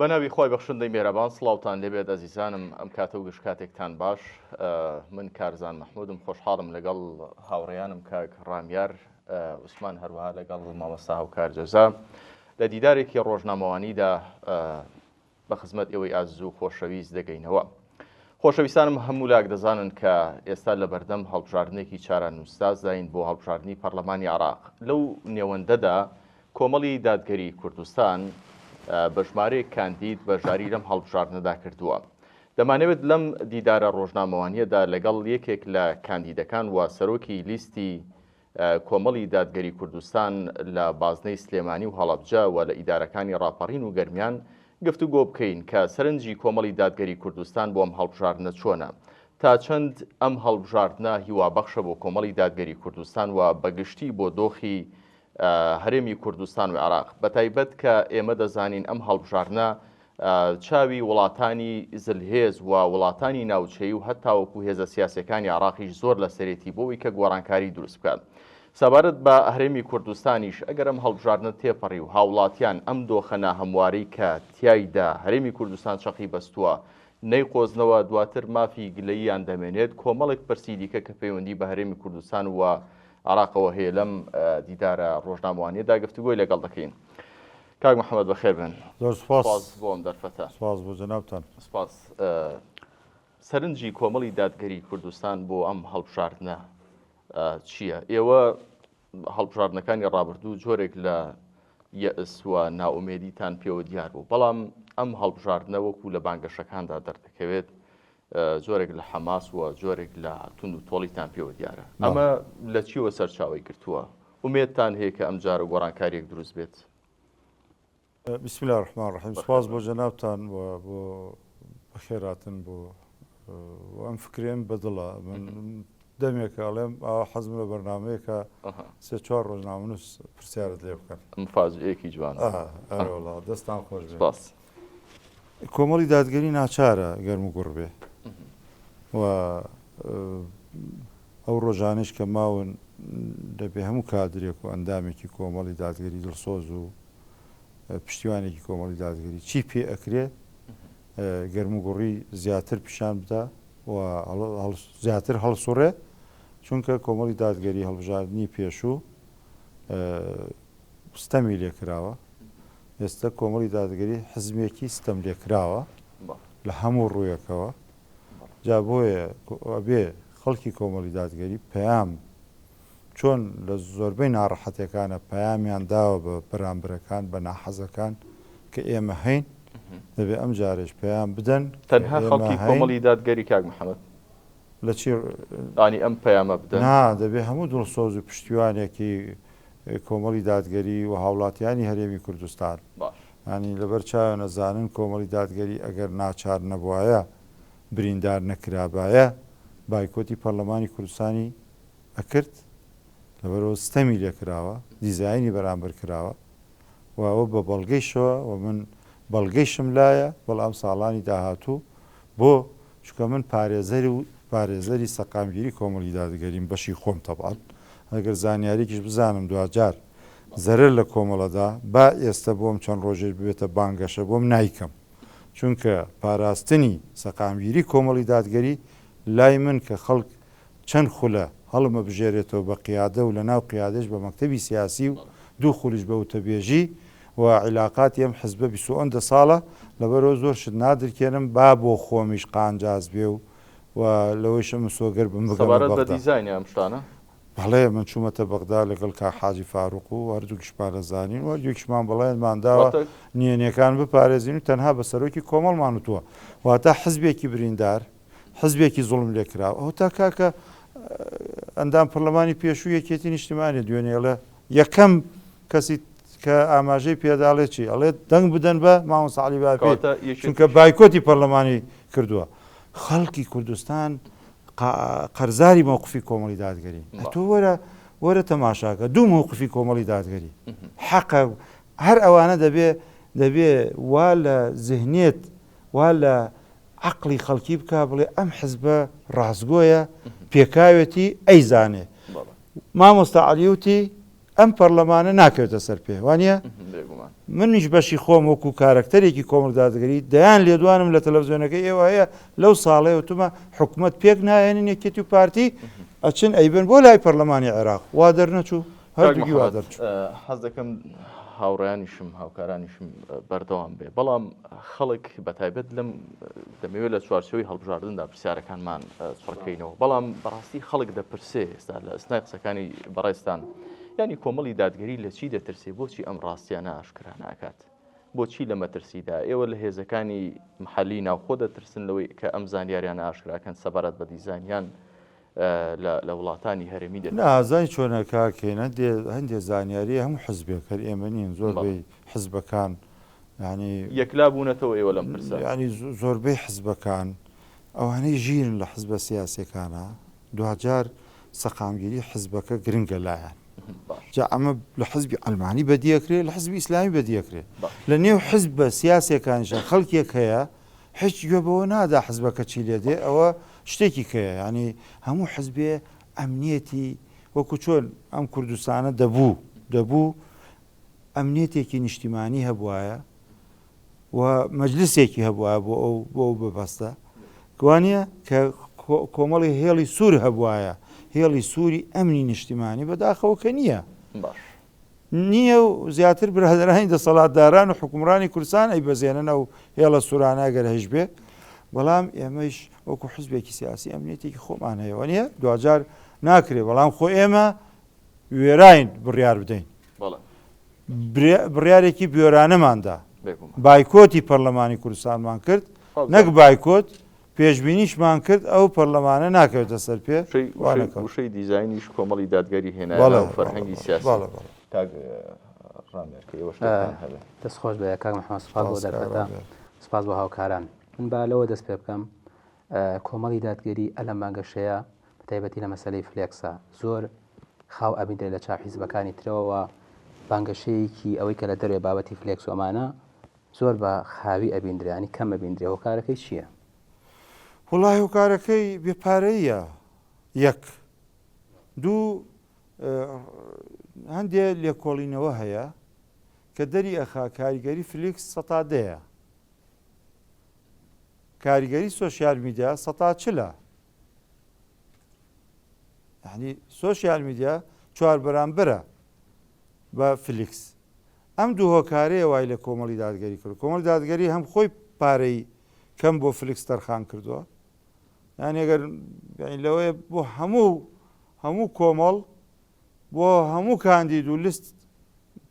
بە ناوی خوای بەخشندەی مێرەبان سڵاوتان لێبێت ئەزیزانم ئەم کاتە و گشت کاتێکتان باش من کارزان مەحمودم خۆشحاڵم لەگەڵ هاوڕێیانم کاک ڕامیار عوسمان هەروەها لەگەڵ مامۆستا هاوکار جەزا لە دیدارێکی ڕۆژنامەوانیدا بە خزمەت ئێوەی ئازیز و خۆشەویست دەگەینەوە. خۆشەویستانم هەموو لاک دەزانن کە ئێستا لە بەردەم هەڵبژاردنێکی چارەنووسسازداین بۆ هەڵبژاردنی پەرلەمانی عێراق. لەو نێوەندەدا کۆمەڵی دادگەری کوردستان بە ژمارەیەک کاندید بەشداری لەم هەڵبژاردنەدا کردووە. دەمانەوێت لەم دیدارە ڕۆژنامەوانییەدا لەگەڵ یەکێک لە کاندیدەکان و سەرۆکی لیستی کۆمەڵی دادگەری کوردستان لە بازنەی سلێمانی و هەڵەبجە و لە ئیدارەکانی ڕاپەڕین و گەرمیان گفتوگۆ بکەین کە سەرنجی کۆمەڵی دادگەری کوردستان بۆ ئەم هەڵبژاردنە چۆنە؟ تا چەند ئەم هەڵبژاردنە هیوابەخشە بۆ کۆمەڵی دادگەری کوردستان و بەگشتی بۆ دۆخی هەرێمی کوردستان و عێراق بەتایبەت کە ئێمە دەزانین ئەم هەڵبژاردنە چاوی وڵاتانی زلهێز و وڵاتانی ناوچەیی و هەتاوەکو هێزە سیاسیەکانی عێراقیش زۆر لەسەرێتی بۆ ئەوی کە گۆڕانکاری دروست بکات. سەبارەت بە هەرێمی کوردستانیش ئەگەر ئەم هەڵبژاردنە تێپەڕی و هاوڵاتیان ئەم دۆخە ناهەموارەی کە تیایدا هەرێمی کوردستان چەقی بەستووە نەیقۆزنەوە دواتر مافی گلەییان دەمێنێت، کۆمەڵێک پرسی دیکە کە پەیوەندی بە هەرێمی کوردستان و عێراقەوە هەیە لەم دیدارە ڕۆژنامەوانیەدا گفتوگۆی لەگەڵ دەکەین. کاک محەمەد بەخێر بێن. زۆر سوپاس. سوپاس بۆ ئەم دەرفەتە. سوپاس بۆ جەنابتان. سوپاس. سەرنجی کۆمەڵی دادگەری کوردستان بۆ ئەم هەڵبژاردنە چییە؟ ئێوە هەڵبژاردنەکانی ڕابردوو جۆرێک لە یەئس و نائومێدیتان پێوە دیار بوو، بەڵام ئەم هەڵبژاردنە وەکو لە بانگەشەکاندا دەردەکەوێت جۆرێک لە حەماس و جۆرێک لە توند و تۆڵیتان پێوە دیارە. ئەمە لە چیوە سەرچاوەی گرتووە؟ ئومێدتان هەیە کە ئەمجارە گۆڕانکارییەک دروست بێت؟ بسم اللە الرحمن الرحیم سوپاس بۆ جەنابتان و بۆ بەخێراتن بۆ ئەم فکرێم بەدڵە من دەمێکە ئەڵێم ئاوا حەزم لە بەرنامەیەکە سێ چوار ڕۆژنامەنووس پرسیارت لێ بکەن. مفاجئەیەکی جوانە. ئەرێوەڵا دەستان خۆش بێ. سپاس. کۆمەڵی دادگەری ناچارە گەرم و گوڕ بێ و ئەو ڕۆژانەیش کە ماون دەبێ هەموو کادرێک و ئەندامێکی کۆمەڵی دادگەری دڵسۆز و پشتیوانێکی کۆمەڵی دادگەری چی پێ ئەکرێ گەرموگوڕی زیاتر پیشان بدا و زیاتر هەڵسوڕێ چونکە کۆمەڵی دادگەری هەڵبژاردنی پێشوو ستەمی لێکراوە ئێستا کۆمەڵی دادگەری حزمێکی ستەم لێکراوە لە هەموو ڕوویەکەوە جا بۆیە ئەبێ خەڵکی کۆمەڵی دادگەری پەیام چۆن لە زۆربەی ناڕەحەتیەکانە پەیامیان داوە بە بەرامبرەکان بە ناحەزەکان کە ئێمە هەین دەبێ ئەم جارێش پەیام بدەن تەنها خەڵکی کۆمەڵی دادگەری کاک محەمەد لە چی ینی ئەم پەیامە بدەن؟ نا دەبێ هەموو دڵسۆز و پشتیوانێکی کۆمەڵی دادگەری و هاوڵاتیانی هەرێمی کوردستان ینی لەبەر چاویان ئەزانن کۆمەڵی دادگەری ئەگەر ناچار نەبوایە بریندار نەکرابایە بایکۆتی پەرلەمانی کوردستانی ئەکرد لەبەرئەوە ستەمی لێکراوە دیزاینی بەرامبەر کراوە و ئەوە بە بەڵگەیشەوە و من بەڵگەیشم لایە بەڵام ساڵانی داهاتوو بۆ چونکە من پارێزەر و پارێزەری سەقامگیری کۆمەڵی دادگەریم بەشی خۆم تەبعەن ئەگەر زانیاریکیش بزانم دواجار زەرەر لە کۆمەڵەدا با ئێستە بۆم چەند ڕۆژێک ببێتە بانگەشە بۆم نایکەم چونکە پاراستنی سەقامگیری کۆمەڵی دادگەری لای من کە خەڵک چەند خولە هەڵمەبژێرێتەوە بە قیادە و لە ناو قیادەش بە مەکتەبی سیاسی و دوو خولیش بە وتەبێژی و عیلاقاتی ئەم حزبە بیست و ئەندە ساڵە لەبەرئەوە زۆر شت نادرکێنم با بۆ خۆمیش قانجاز بێ و و لەوەیشم مسۆگەر بم بگەمە سەبارەت بە بەغدا. دیزاینی ئەم شتانە؟ بەڵێ من چوومەتە بەغدا لەگەڵ کاک حاجی فاروق و هەردووکیشمان ئەزانین و هەردووکیشمان بەڵێنمان داوە واتە نهێنیەکان بپارێزین و تەنها بە سەرۆکی کۆمەڵمان وتووە واتە حزبێکی بریندار حزبێکی زوڵم لێکراو ئەوتا کاکە ئەندام پەرلەمانی پێشوو یەکێتی نیشتیمانی دوێنێ ئەڵێ یەکەم کەسی کە ئاماژەی پێداڵێ چی ئەڵێ دەنگ بدەن بە مامۆستا عەلی باپیر چونکە بایکۆتی پەرلەمانی کردووە خەڵکی کوردستان قەرزاری مەوقفی کۆمەڵی دادگەری تۆ وەرە وەرە تەماشاکە دوو مەوقفی کۆمەڵی دادگەری حەقە هەر ئەوانە دەبێ دەبێ وا لە زهنیت وا لە عەقڵی خەڵکی بکا بڵێ ئەم حزبە ڕاستگۆیە پێکاوێتی ئەیزانێ مامۆستا عەلی وتی. ئەم پەرلەمانە ناکەوێتە سەر پێ وانە؟ منیش بەشی خۆم وەکو کارەکتەرێکی کۆمەڵ دادگەری دەیان لێدوانم لە تەلەڤزیۆنەکەی ئێوە هەیە لەو ساڵەیە وتومە حکومەت پێک ناهێنن یەکێتی و پارتی ئەچن ئەیبن بۆ لای پەرلەمانی عێراق وا دەرنەچوو هەردووکی وا دەرچوو. حەز دەکەم هاوڕێیانیشم هاوکارانیشم بەردەوام بێ بەڵام خەڵک بە تایبەت لەم دەمەوێت لە چوارچێوەی هەڵبژاردندا پرسیارەکانمان چڕکەینەوە بەڵام بەڕاستی خەڵک دەپرسێ ئێستا لە ئەسنای قسەکانی بەڕێزتان یانی کۆمەڵی دادگەری لە چی دەترسێ بۆچی ئەم ڕاستیانە ئاشکرا ناکات بۆچی لە مەترسیدا ئێوە لە هێزەکانی محەلی ناوخۆ دەترسن لەوەی کە ئەم زانیاریانە ئاشکراکەن سەبارەت بە دیزانیان لە وڵاتانی هەرێمی دەترسن؟ نا زانی چۆنە کاک هێنە دێ هەندێ زانیاری هەموو حزبێک هەر ئێمە نین زۆربەی حزبەکان یانی یەکلا بوونەتەوە ئێوە لەم پرسە؟ یانی زۆربەی حزبەکان ئەوانەی ژیرن لە حزبە سیاسیەکانا دواجار سەقامگیری حزبەکە گرنگە لایان جا ئەمە لە حزبی عەلمانی بەدیەکرێ لە حزبی ئیسلامی بەدیەکرێ لە نێو حزبە سیاسیەکانیشا خەڵکێک هەیە هیچ گوێ بەوە نادا حزبەکە چی لێ دێ ئەوە شتێکی کەیە یانی هەموو حزبێ ئەمنیەتی وەکو چۆن ئەم کوردستانە دەبوو دەبوو ئەمنیەتێکی نیشتیمانی هەبوایە و مەجلسێکی هەبوایە بۆ ئەو بۆ ئەو بەبەستە وانە کە کۆمەڵی هێڵی سوور هەبوایە هێڵی سووری ئەمنی نیشتیمانی بەداخەوە کە نییە باش نییە و زیاتر برادەرانی دەسەڵاتداران و حوکمڕانی کوردستان ئەیبەزێنن ئەو هێڵە سوورانە ئەگەر هەیشبێ، بەڵام ئێمەیش وەکو حزبێکی سیاسی ئەمنیەتێکی خۆمان هەیە وەنیە؟ دواجار ناکرێ، بەڵام خۆ ئێمە وێراین بڕیار بدەین. بڕیارێکی بوێرانەمان دا، بایکۆتی پەرلەمانی کوردستانمان کرد، نەک بایکۆت، پێشبینیشمان کرد ئەو پەرلەمانە ناکەوێتە سەر پێ، وا نەکەوت. وشەی دیزاینیش کۆمەڵی دادگەری هێنایە ناو فەرهەنگی سیاسی. کاک ڕامیار کە ئێوە شتێکتان هەبێ. دەست خۆش بێ کاک محەمەد سوپاس بۆ دەرفەتە سوپاس بۆ هاوکاران. من با لەوە دەست پێ بکەم کۆمەڵی دادگەری ئەلەم بانگەشەیە بە تایبەتی لە مەسەلەی فلێکسا زۆر خاو ئەبیندرێ لە چاو حیزبەکانی ترەوە بانگەشەیەکی ئەوەی کە لە دەروێ بابەتی فلێکس و ئەمانە زۆر بە خاوی ئەبیندرێ یانی کەم ئەبیندرێ هۆکارەکەی چییە؟ وەڵای هۆکارەکەی بێ پارەییە یەک دوو هەندێ لێکۆڵینەوە هەیە کە دەری ئەخا کاریگەری فلیکس سەتا دەیە کاریگەری سۆشیال میدیا سەتا چلە یعنی سۆشیال میدیا چوار بەرامبەرە بە فلیکس ئەم دوو هۆکارەیە وای لە کۆمەڵی دادگەری کرد. کۆمەڵی دادگەری هەم خۆی پارەی کەم بۆ فلکس تەرخان کردووە. یانی ئەگەر یانی لەوەیە بۆ هەموو هەموو کۆمەڵ بۆ هەموو کاندید و لیست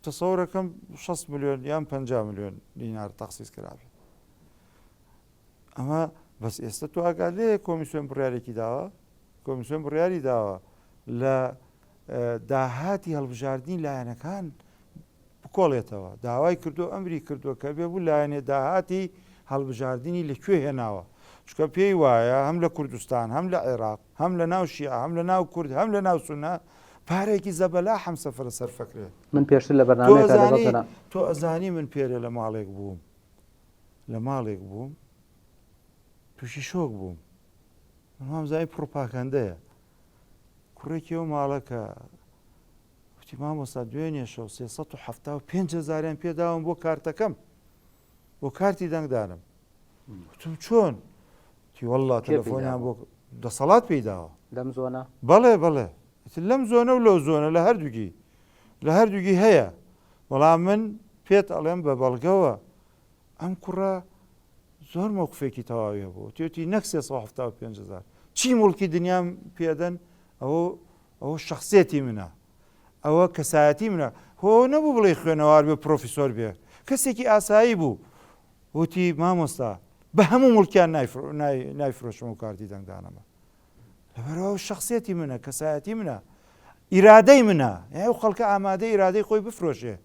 تەسەورەکەم 60 ملیۆن یان 50 ملیۆن دینار تەخسیس کرابێت. ئەمە بەس ئێستا تۆ ئاگات لێیە کۆمیسیۆن بڕیارێکی داوە؟ کۆمیسیۆن بڕیاری داوە لە داهاتی هەڵبژاردنی لایەنەکان بکۆڵێتەوە، داوای کردو ئەمری کردووە کە بێ بوو لایەنێ داهاتی هەڵبژاردنی لە کوێ هێناوە، چونکە پێی وایە هەم لە کوردستان هەم لە عێراق هەم لە ناو شیعە هەم لە ناو کورد هەم لە ناو سوننە پارەیەکی زەبەلاح هەم سەفرە سەرفەکرێ. من پێشتر لە بەرنامەیەکا لەگەڵ جەناب. تۆ ئەزانی من پێرێ لە ماڵێک بووم لە ماڵێک بووم تووشی شۆک بووم من وامزانی پڕوپاکەندەیە کوڕێکی ئەو ماڵە کە وتی مامۆستا دوێنێ شەو 375 هەزاریان پێداوم بۆ کارتەکەم بۆ کارتی دەنگدانم وتم چۆن تی والله تەلەفۆنیان بۆ دەسەڵات پێی داوە لەم زۆنە بەڵێ بەڵێ لەم زۆنە و لەو زۆنە لە هەردووکی لە هەردووکی هەیە بەڵام من پێت ئەڵێم بە بەڵگەوە ئەم کوڕە زۆر مەوقفێکی تەواوی هەبوو وتیوتی نەک 375 هەزار چی موڵکی دنیام پێدەن ئەوە ئەوە شخصێتی منە ئەوە کەسایەتی منە هۆ نەبوو بڵێ خوێنەوار بێ پرۆفیسۆر بێ کەسێکی ئاسایی بوو وتی مامۆستا بە هەموو موڵکیان نایفرۆشم و کارتی دەنگدانەمە لەبەرئەوە شخصێتی منە کەسایەتی منە ئیرادەی منە ئەو خەڵکە ئامادە ئیرادەی خۆی بفرۆشێ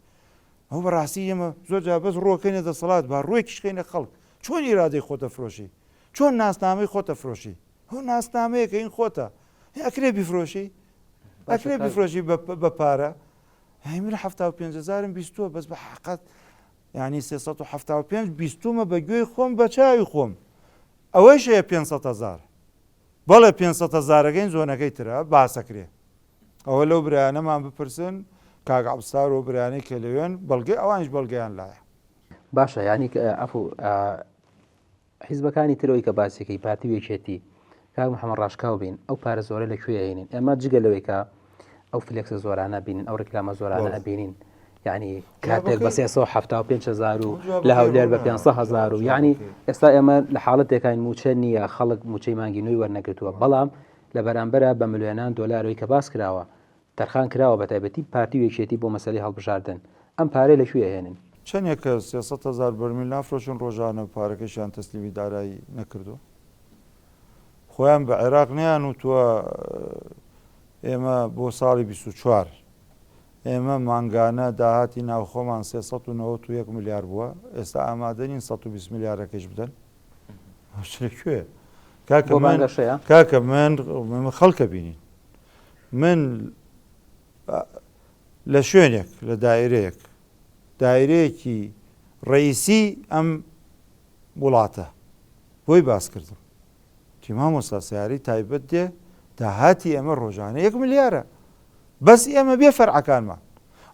ئەو بەڕاستی ئێمە زۆر جار بەس ڕووەکەینە دەسەڵات با ڕووێکیش خەینە خەڵک چۆن ئیرادەی خۆت دەفرۆشی چۆن ناسنامەی خۆت دەفرۆشی ئەو ناسنامەیەکە این خۆتە ئەکرێ بیفرۆشی ئەکرێ بیفرۆشی بە پارە هەی من 75 هزارم بیستووە بەس بە حقت یعنی 375 بیستومە بە گوێی خۆم بە چاوی خۆم ئەوەیش هەیە 500 هزار بەڵێ 500 هزارەکەین زۆنەکەی ترە باسەکرێ ئەوە لەو برایانەمان بپرسن. کاک عەبدولستار و برایانەی کە لەوێن بەڵگەی ئەوانیش بەڵگەیان لایە. باشە یانی عەفو حیزبەکانی ترەوەی کە باسیەکەی پارتی و یەکێتی کاک محەممەد ڕاشکاو بین ئەو پارە زۆرە لە کوێ ئەینن ئێمە جگە لەوەی کە ئەو فلێکسە زۆرانە بینن ئەو ڕیکلامە زۆرانە ئەبینین یعنی کاتێک بە 375 هزار و لە هەولێر بە 500 هزار و یعنی ئێستا ئێمە لە حاڵەتێکین موچە نییە خەڵک موچەی مانگی نوێی وەرنەگرتووە بەڵام لە بەرامبەرە بە ملیۆنان دۆلارەوەی کە باس کراوە تەرخان کراوە بەتایبەتی پارتی و یەکێتی بۆ مەسەلەی هەڵبژاردن ئەم پارەیە لە کوێ ئەهێنن؟ چەنێکە 300 هەزار بەرمیل نافرۆشن ڕۆژانە و پارەکەشیان تەسلیمی دارایی نەکردووە؟ خۆیان بە عێراق نەیان وتووە ئێمە بۆ ساڵی 24 ئێمە مانگانە داهاتی ناوخۆمان 391 ملیار بووە ئێستا ئامادە نین 120 ملیارەکەش بدەن کوێ کاکە من کاکە من من خەڵکە بینین من لە شوێنێک لە دایرەیەک دایرەیەکی ڕئیسی ئەم وڵاتە بۆی باس کردم تی مامۆستا سیارەی تایبەت دێ داهاتی ئێمە ڕۆژانە یەک ملیارە بەس ئێمە بێ فەرعەکانمان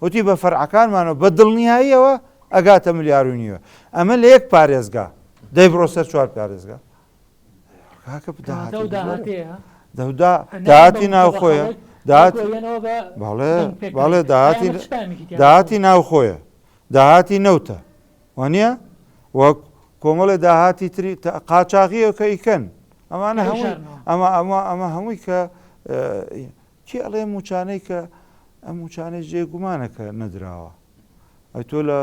وتی بە فەرعەکانمانەوە بە دڵنیاییەوە ئەگاتە ملیار و نیوە ئەمە لە یەک پارێزگا دەی بڕۆ سەر چوار پارێزگا کاکە داهاتی ناوخۆیە بەڵێ داهاتی داهاتی ناوخۆیە داهاتی نەوتە وانە وەک کۆمەڵێ داهاتی تری قاچاغیە کە ئیکەن ئەمانە هەمووی ئەمە ئەمە ئەمە هەمووی کە کێ ئەڵێ موچانەی کە ئەم موچانەی جێ گومانە کە نەدراوە ئەی تۆ لە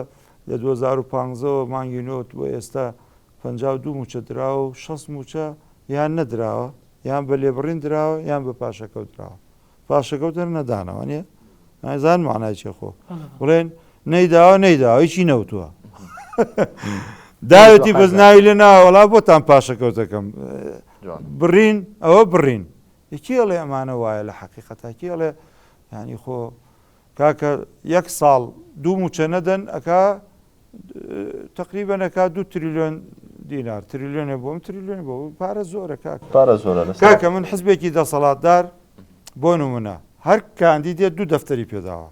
لە 2015ەوە مانگی نۆت بۆ ئێستا 52 موچە دراوە و 60 موچە یان نەدراوە یان بە لێبڕین دراوە یان بە پاشەکەوت دراوە پاشەکەوت هەر نەدانەوە نیە نایزان معنای چێ خۆ بڵێن نەیداوە نەیداوە هیچی نەوتووە داوێتی بەس ناوی لێ ناوە وەڵا بۆتان پاشەکەوتەکەم بڕین ئەوە بڕین کێ ئەڵێ ئەمانە وایە لە حەقیقەتا کێ ئەڵێ یانی خۆ کاکە یەک ساڵ دوو موچە نەدەن ئەکا تقریبا ئەکا دوو تریلیۆن دینار تریلیۆنێ بۆم تریلیۆن بۆ پارە زۆرە کاکە پارە زۆرە لەسەر کاکە من حزبێکی دەسەڵاتدار بۆ نمونە هەر کاندیدێ دوو دەفتەری پێداوە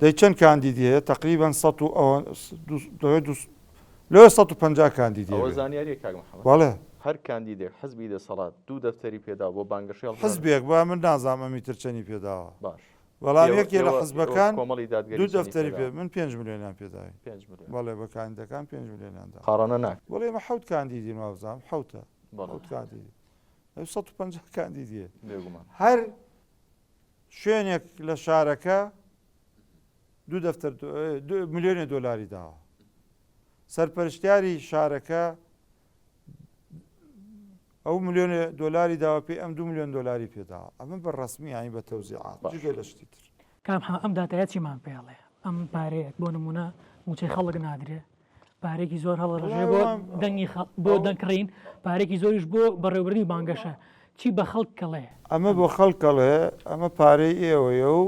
دەی چەند کاندیدی هەیە تقریبا سە و ئەوە لەوێ 150 کاندیدی ئەوە زانیاریە کاک محەممەد بەڵێ هەر کاندیدێک حزبی دەسەڵات دوو دەفتەری پێدا بۆ بانگەشەی هەڵبژاردن. حزبێک با من نازانم ئەمی تر چەنی پێداوە باش بەڵام ئێوە یەکێ لە ئێوە ئێوە حزبەکان کۆمەڵی دادگەری دوو چەنی دەفتەری پێ پێداوە؟ من پێنج ملیۆنیان پێداوین پێنج ملیۆن. بەڵێ بە کاندیدەکان پێنج ملیۆنیان داوە. قاڕەنە ناکرێ. بەڵێ ئێمە حەوت کاندیدین وابزانم حەوتە بەڵێ. حەوت کاندیدین ئەو 150 کاندیدی هەیە. بێگومان. هەر شوێنێک لە شارەکە دوو دەفتەر ملیۆنێ دۆلاری داوە. سەرپەرشتیاری شارەکە ئەو ملیۆنێ دۆلاری داوە پێی ئەم دو ملیۆن دۆلاری پێداوە ئەمە بە ڕەسمی یانی بە تەوزیعات جگە لە شتی تر. کاک محەمەد ئەم داتایە چیمان پێ ئەڵێ؟ ئەم پارەیە بۆ نمونە موچەی خەڵک نادرێ پارێکی زۆر هەڵەڕژێ بۆ دەنگی بۆ دەنگ کڕین پارێکی زۆریش بۆ بەڕێوەبردنی بانگەشە چی بە خەڵک کەڵێ؟ ئەمە بۆ خەڵک ئەڵێ ئەمە پارەی ئێوەیە و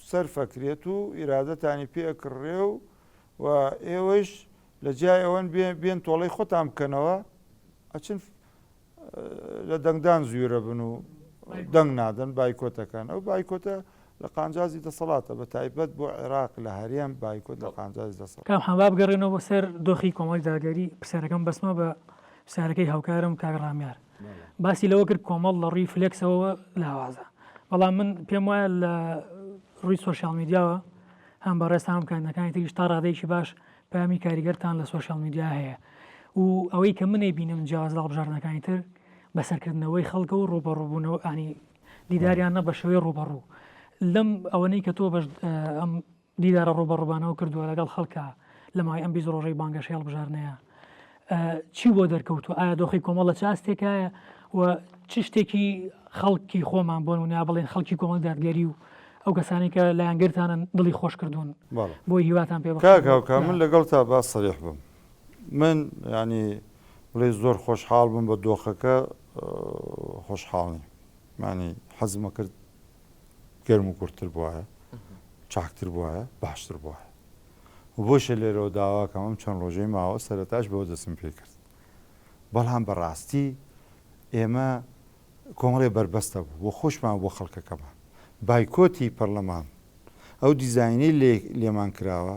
سەرفەکرێت و ئیرادەتانی پێ ئەکڕرێ و و ئێوەیش لە جیای ئەوەن بێن تۆڵەی خۆتان بکەنەوە ئەچن لە دەنگدان زویرە بن و دەنگ نادەن بایکۆتەکەن ئەو بایکۆتە لە قانجازی دەسەڵاتە بە تایبەت بۆ عێراق لە هەرێم بایکۆت لە قانجازی دەسەڵات. کاک محەمەد با بگەڕێنەوە بۆ سەر دۆخی کۆمەڵی دادگەری پرسیارەکەم بەستمە بە پرسیارەکەی هاوکارم کاک ڕامیار باسی لەوە کرد کۆمەڵ لە ڕووی فلێکسەوە لاوازە بەڵام من پێم وایە لە ڕووی سۆشیال میدیاوە هەم بەڕێزتان هەم کاندیدەکانی تریش تا ڕادەیەکی باش پەیامی کاریگەرتان لە سۆشیال میدیا هەیە و ئەوەی کە من ئەیبینم جیاواز لە هەڵبژاردنەکانی تر بەسەرکردنەوەی خەڵکە و ڕووبەڕووبوونەوە ئانی دیداریان نە بە شێوەی ڕووبەڕوو لەم ئەوەنەی کە تۆ بەش ئەم دیدارە ڕووبەڕووبانەوە کردووە لەگەڵ خەڵکە لە ماوەی ئەم 20 ڕۆژەی بانگەشەی هەڵبژاردنەیە چی بۆ دەرکەوتووە؟ ئایا دۆخی کۆمەڵ لە چ ئاستێکایە و چ شتێکی خەڵکی خۆمان بۆ نمونە بڵێن خەڵکی کۆمەڵی دادگەری و ئەو کەسانەی کە لایەنگرتانن دڵی خۆش کردوون بۆی هیواتان پێ کاک هاوکار من لەگەڵ تا با سەریح بم من ینی بڵێ زۆر خۆشحاڵ بم بە دۆخەکە خۆشحاڵ نیم مانی حەزمە کرد گەرم و گوڕتر بواە چاکتر بواە باشتر بواە و بۆشە لێرەوە داواکەم ئەم چەند ڕۆژەی ماوە سەرەتاش بەوە دەستم پێ کرد بەڵام بەڕاستی ئێمە کۆمەڵێ بەربەستە بوو بۆ خۆشمان بۆ خەڵکەکەمان بایکۆتی پەرلەمان. ئەو دیزاینەی لێمان کراوە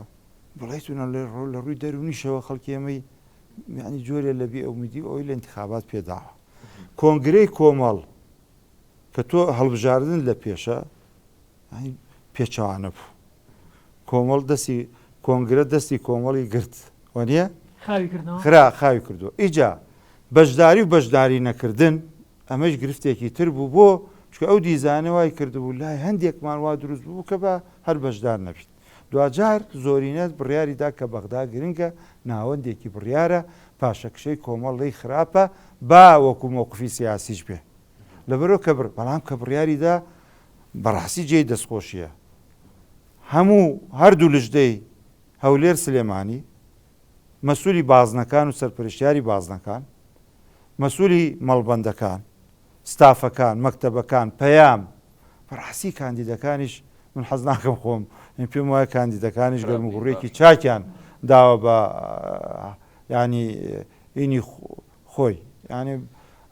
بڵێتونە لە ڕووی دەروونیشەوە خەڵکی ئێمەی یانی جۆرێ لە بێ ئومیدی و ئەوەی لە ئینتخابات پێداوە. کۆنگرەی کۆمەڵ کە تۆ هەڵبژاردنت لە پێشە یانی پێچەوانە بوو. کۆمەڵ دەستی کۆنگرە دەستی کۆمەڵی گرت وەنیە؟ خاوی کردنەوە؟ خرا خاوی کردووە. ئیجا بەشداری و بەشداری نەکردن ئەمەش گرفتێکی تر بوو بۆ چونکە ئەو دیزانە وای کردبوو لای هەندێکمان وا دروست بوو کە با هەر بەشدار نەبیت. دواجار زۆرینە بڕیاری دا کە بەغدا گرنگە، ناوەندێکی بڕیارە، پاشەکشەی کۆمەڵ لێی خراپە، با وەکو مەوقفی سیاسیش بێ. لەبەرئەوە کە بڕ، بەڵام کە بڕیاری دا بەڕاستی جێی دەستخۆشییە. هەموو هەردوو لجدەی هەولێر سلێمانی، مەسولی بازنەکان و سەرپەرشتیاری بازنەکان، مەسولی مەڵبەندەکان، ستافەکان، مەکتەبەکان، پەیام، بەڕاستی کاندیدەکانیش من حەز ناکەم خۆم یانی پێم وایە کاندیدەکانیش گەرموگوڕیەکی چاکیان داوە بە ینی ئینی خۆی ینی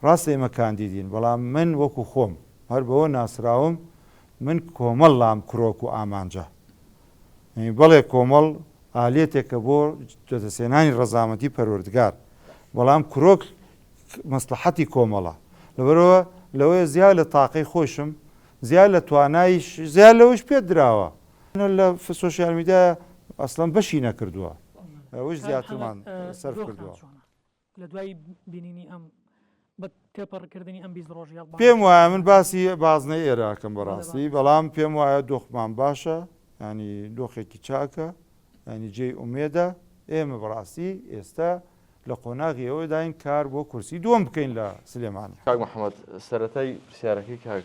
ڕاستە ئێمە کاندیدین بەڵام من وەکو خۆم هەر بەوە ناسراوم من کۆمەڵ لام کرۆک و ئامانجە بەڵێ کۆمەڵ ئالێتێکە بۆ دەستێنانی ڕەزامەتی پەروەردگار بەڵام کرۆک مەسڵەحەتی کۆمەڵە لەبەرئەوە لەوەیە زیاد لە تاقەی خۆیشم زیاد لە توانایش زیاد لەوەیش پێت دراوە لە سۆشیال میدیا ئەسڵەن بەشی نەکردووە ئەوەش کاک زیاترمان محەمەد سەرف دۆختان کردووە. چۆنە لە دوای بینینی ئەم بە تێپەڕکردنی ئەم 20 ڕۆژی پێم وایە من بانگەشەکردنە؟ باسی بازنەی ئێرە ئەکەم بەڵێ بەڕاستی بازنە. بەڵام پێم وایە دۆخمان باشە یانی دۆخێکی چاکە یانی جێی ئومێدە ئێمە بەڕاستی ئێستا لە قۆناغی ئەوەداین کار بۆ کورسی دووەم بکەین لە سلێمانی. کاک محمد سەرەتای پرسیارەکەی کاک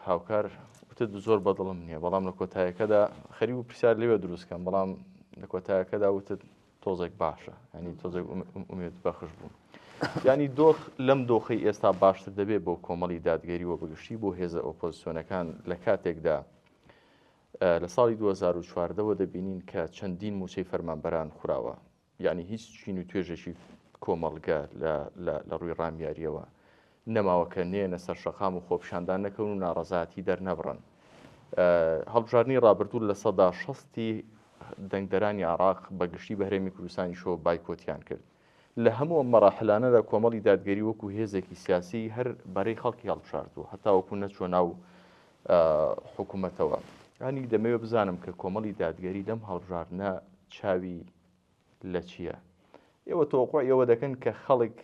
هاوکار وتت زۆر بەدڵم نییە بەڵام لە کۆتایەکەدا خەریک بوو پرسیار لەوێ دروست کەم بەڵام لە کۆتایەکەدا وتت تۆزێک باشە ینی تۆزێک ئومێد بەخش بوو ینی دۆخ لەم دۆخی ئێستا باشتر دەبێت بۆ کۆمەڵی دادگەری و بەگشتی بۆ هێزە ئۆپۆزیسیۆنەکان لە کاتێکدا لە ساڵی 2014ەوە دەبینین کە چەندین موچەی فەرمانبەران خوراوە یانی هیچ چین و توێژێکی کۆمەڵگە لە ڕووی ڕامیاریەوە نەماوە کە نێنە سەر شەقام و خۆپیشاندان نەکەون و ناڕەزایەتی دەرنەبڕن. هەڵبژاردنی ڕابردوو لە سەدا شەستی دەنگدەرانی عراق بە گشتی بە هەرێمی کوردستانیشەوە بایکۆتیان کرد. لە هەموو ئەم مەراحلانەدا کۆمەڵی دادگەری وەکو هێزێکی سیاسی هەر بەرەی خەڵکی هەڵبژاردووە هەتاوەکو نەچووە ناو حکوومەتەوە. ینی دەمەوێت بزانم کە کۆمەڵی دادگەری لەم هەڵبژاردنە چاوی لە چییە؟ ئێوە تەوەقوعی ئەوە دەکەن کە خەڵک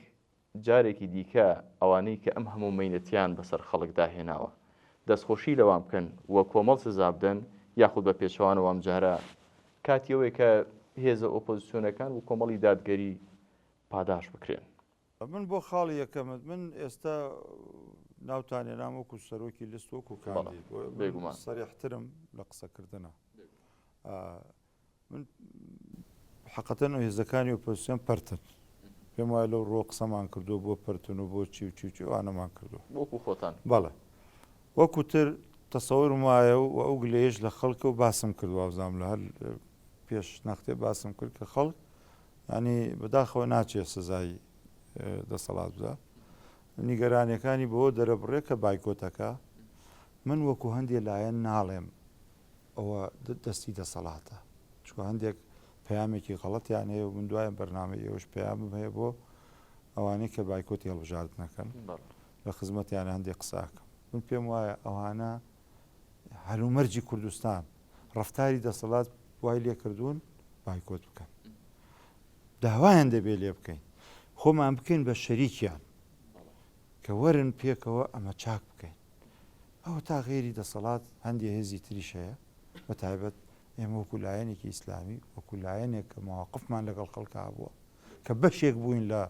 جارێکی دیکە ئەوانەی کە ئەم هەموو مەینەتیان بەسەر خەڵکدا هێناوە دەستخۆشی لەوان بکەن و کۆمەڵ سزا بدەن یاخود بە پێچەوانەوە ئەمجارە کاتی ئەوەیە کە هێزە ئۆپۆزیسیۆنەکان و کۆمەڵی دادگەری پاداش بکرێن؟ من بۆ خاڵی یەکەمت من ئێستا ناوتان هێنام وەکو سەرۆکی لست وەکو کاندید بێگومان سەریحترم لە قسەکردنە من حقەتەن و هێزەکانی ئۆپۆزیسیۆن پەرتن پێم وایە لەو ڕۆ قسەمان کردو بۆ پەرتن و بۆ چی و چی و چی ئەوانەمان کردو وەکو خۆتان بەڵێ وەکو تر تەسەورم وایە و ئەو گلەیەش لە خەڵکە و باسم کرد وابزانم لە هەر پێش نەختێ باسم کرد کە خەڵک ینی بەداخەوە ناچێت سزای دەسەڵات بدا نیگەرانیەکانی بەوە دەرەبڕێ کە بایکۆتەکە من وەکو هەندێ لایەن ناڵێم ئەوە دەستی دەسەڵاتە چونکە هەندێک پەیامێکی غەڵەتیان هەیە و من دوایە بەرنامەی ئێوەش پەیامم هەیە بۆ ئەوانەی کە بایکۆتی هەڵبژاردنەکەن لە خزمەتیان هەندێک قساکەم من پێم وایە ئەوانە هەلومەرجی کوردستان ڕفتاری دەسەڵات وای لێکردوون بایکۆت بکەن داوایان دەبێ لێ بکەین خۆمان بکەین بە شەریکیان کە وەرن پێکەوە ئەمە چاک بکەین ئەوە تا غەیری دەسەڵات هەندێ هێزی تریش هەیە بە تایبەت ئێمە وەکو لایەنێکی ئیسلامی وەکو لایەنێک کە مواقفمان لەگەڵ خەڵکا بووە کە بەشێک بووین لە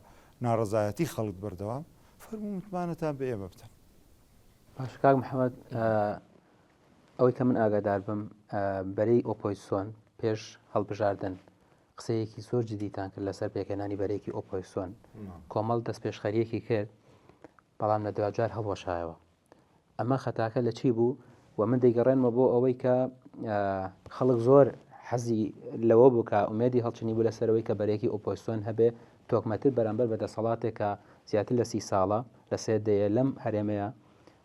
ناڕەزایەتی خەڵک بەردەوام فەرموو متمانەتان بە ئێمە بدەن. باشە کاک محەمەد ئەوەی کە من ئاگادار بم بەرەی ئۆپۆزسیۆن پێش هەڵبژاردن قسەیەکی زۆر جدیتان کرد لەسەر پێکهێنانی بەرەیەکی ئۆپۆزسیۆن کۆمەڵ دەستپێشخەریەکی کرد بەڵام لە دواجار هەڵوەشایەوە. ئەمە خەتاکە لە چی بوو و من دەیگەڕێنمەوە بۆ ئەوەی کە خەڵک زۆر حەزی لەوە بوو کە ئومێدی هەڵچنی بوو لەسەرەوەی کە بەرەیەکی ئۆپۆزسیۆن هەبێ تۆکمەتر بەرامبەر بە دەسەڵاتێک کە زیاتر لە سی ساڵە لە سێ دەیە لەم هەرێمەیە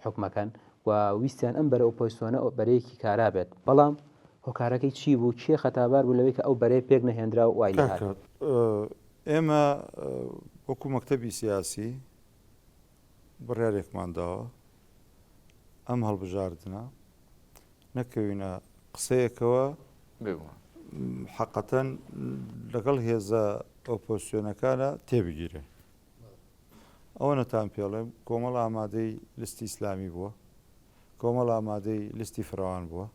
حکومەکەن و ویستیان ئەم بەرە ئۆپۆزسیۆنە بەرەیەکی کارا بێت بەڵام. هۆکارەکەی چی بوو؟ کێ خەتابار بوو لەوەی کە ئەو بەرەیە پێک نەهێنرا و وای لێهات؟ کاکە ئێمە وەکو مەکتەبی سیاسی بڕیارێکمان داوە ئەم هەڵبژاردنە نەکەوینە قسەیەکەوە حەقەتەن لەگەڵ هێزە ئۆپۆزسیۆنەکانە تێبگیرێن. ئەوەنەتان پێڵێم کۆمەڵ ئامادەی لستی ئیسلامی بووە، کۆمەڵ ئامادەی لستی فراوان بووە،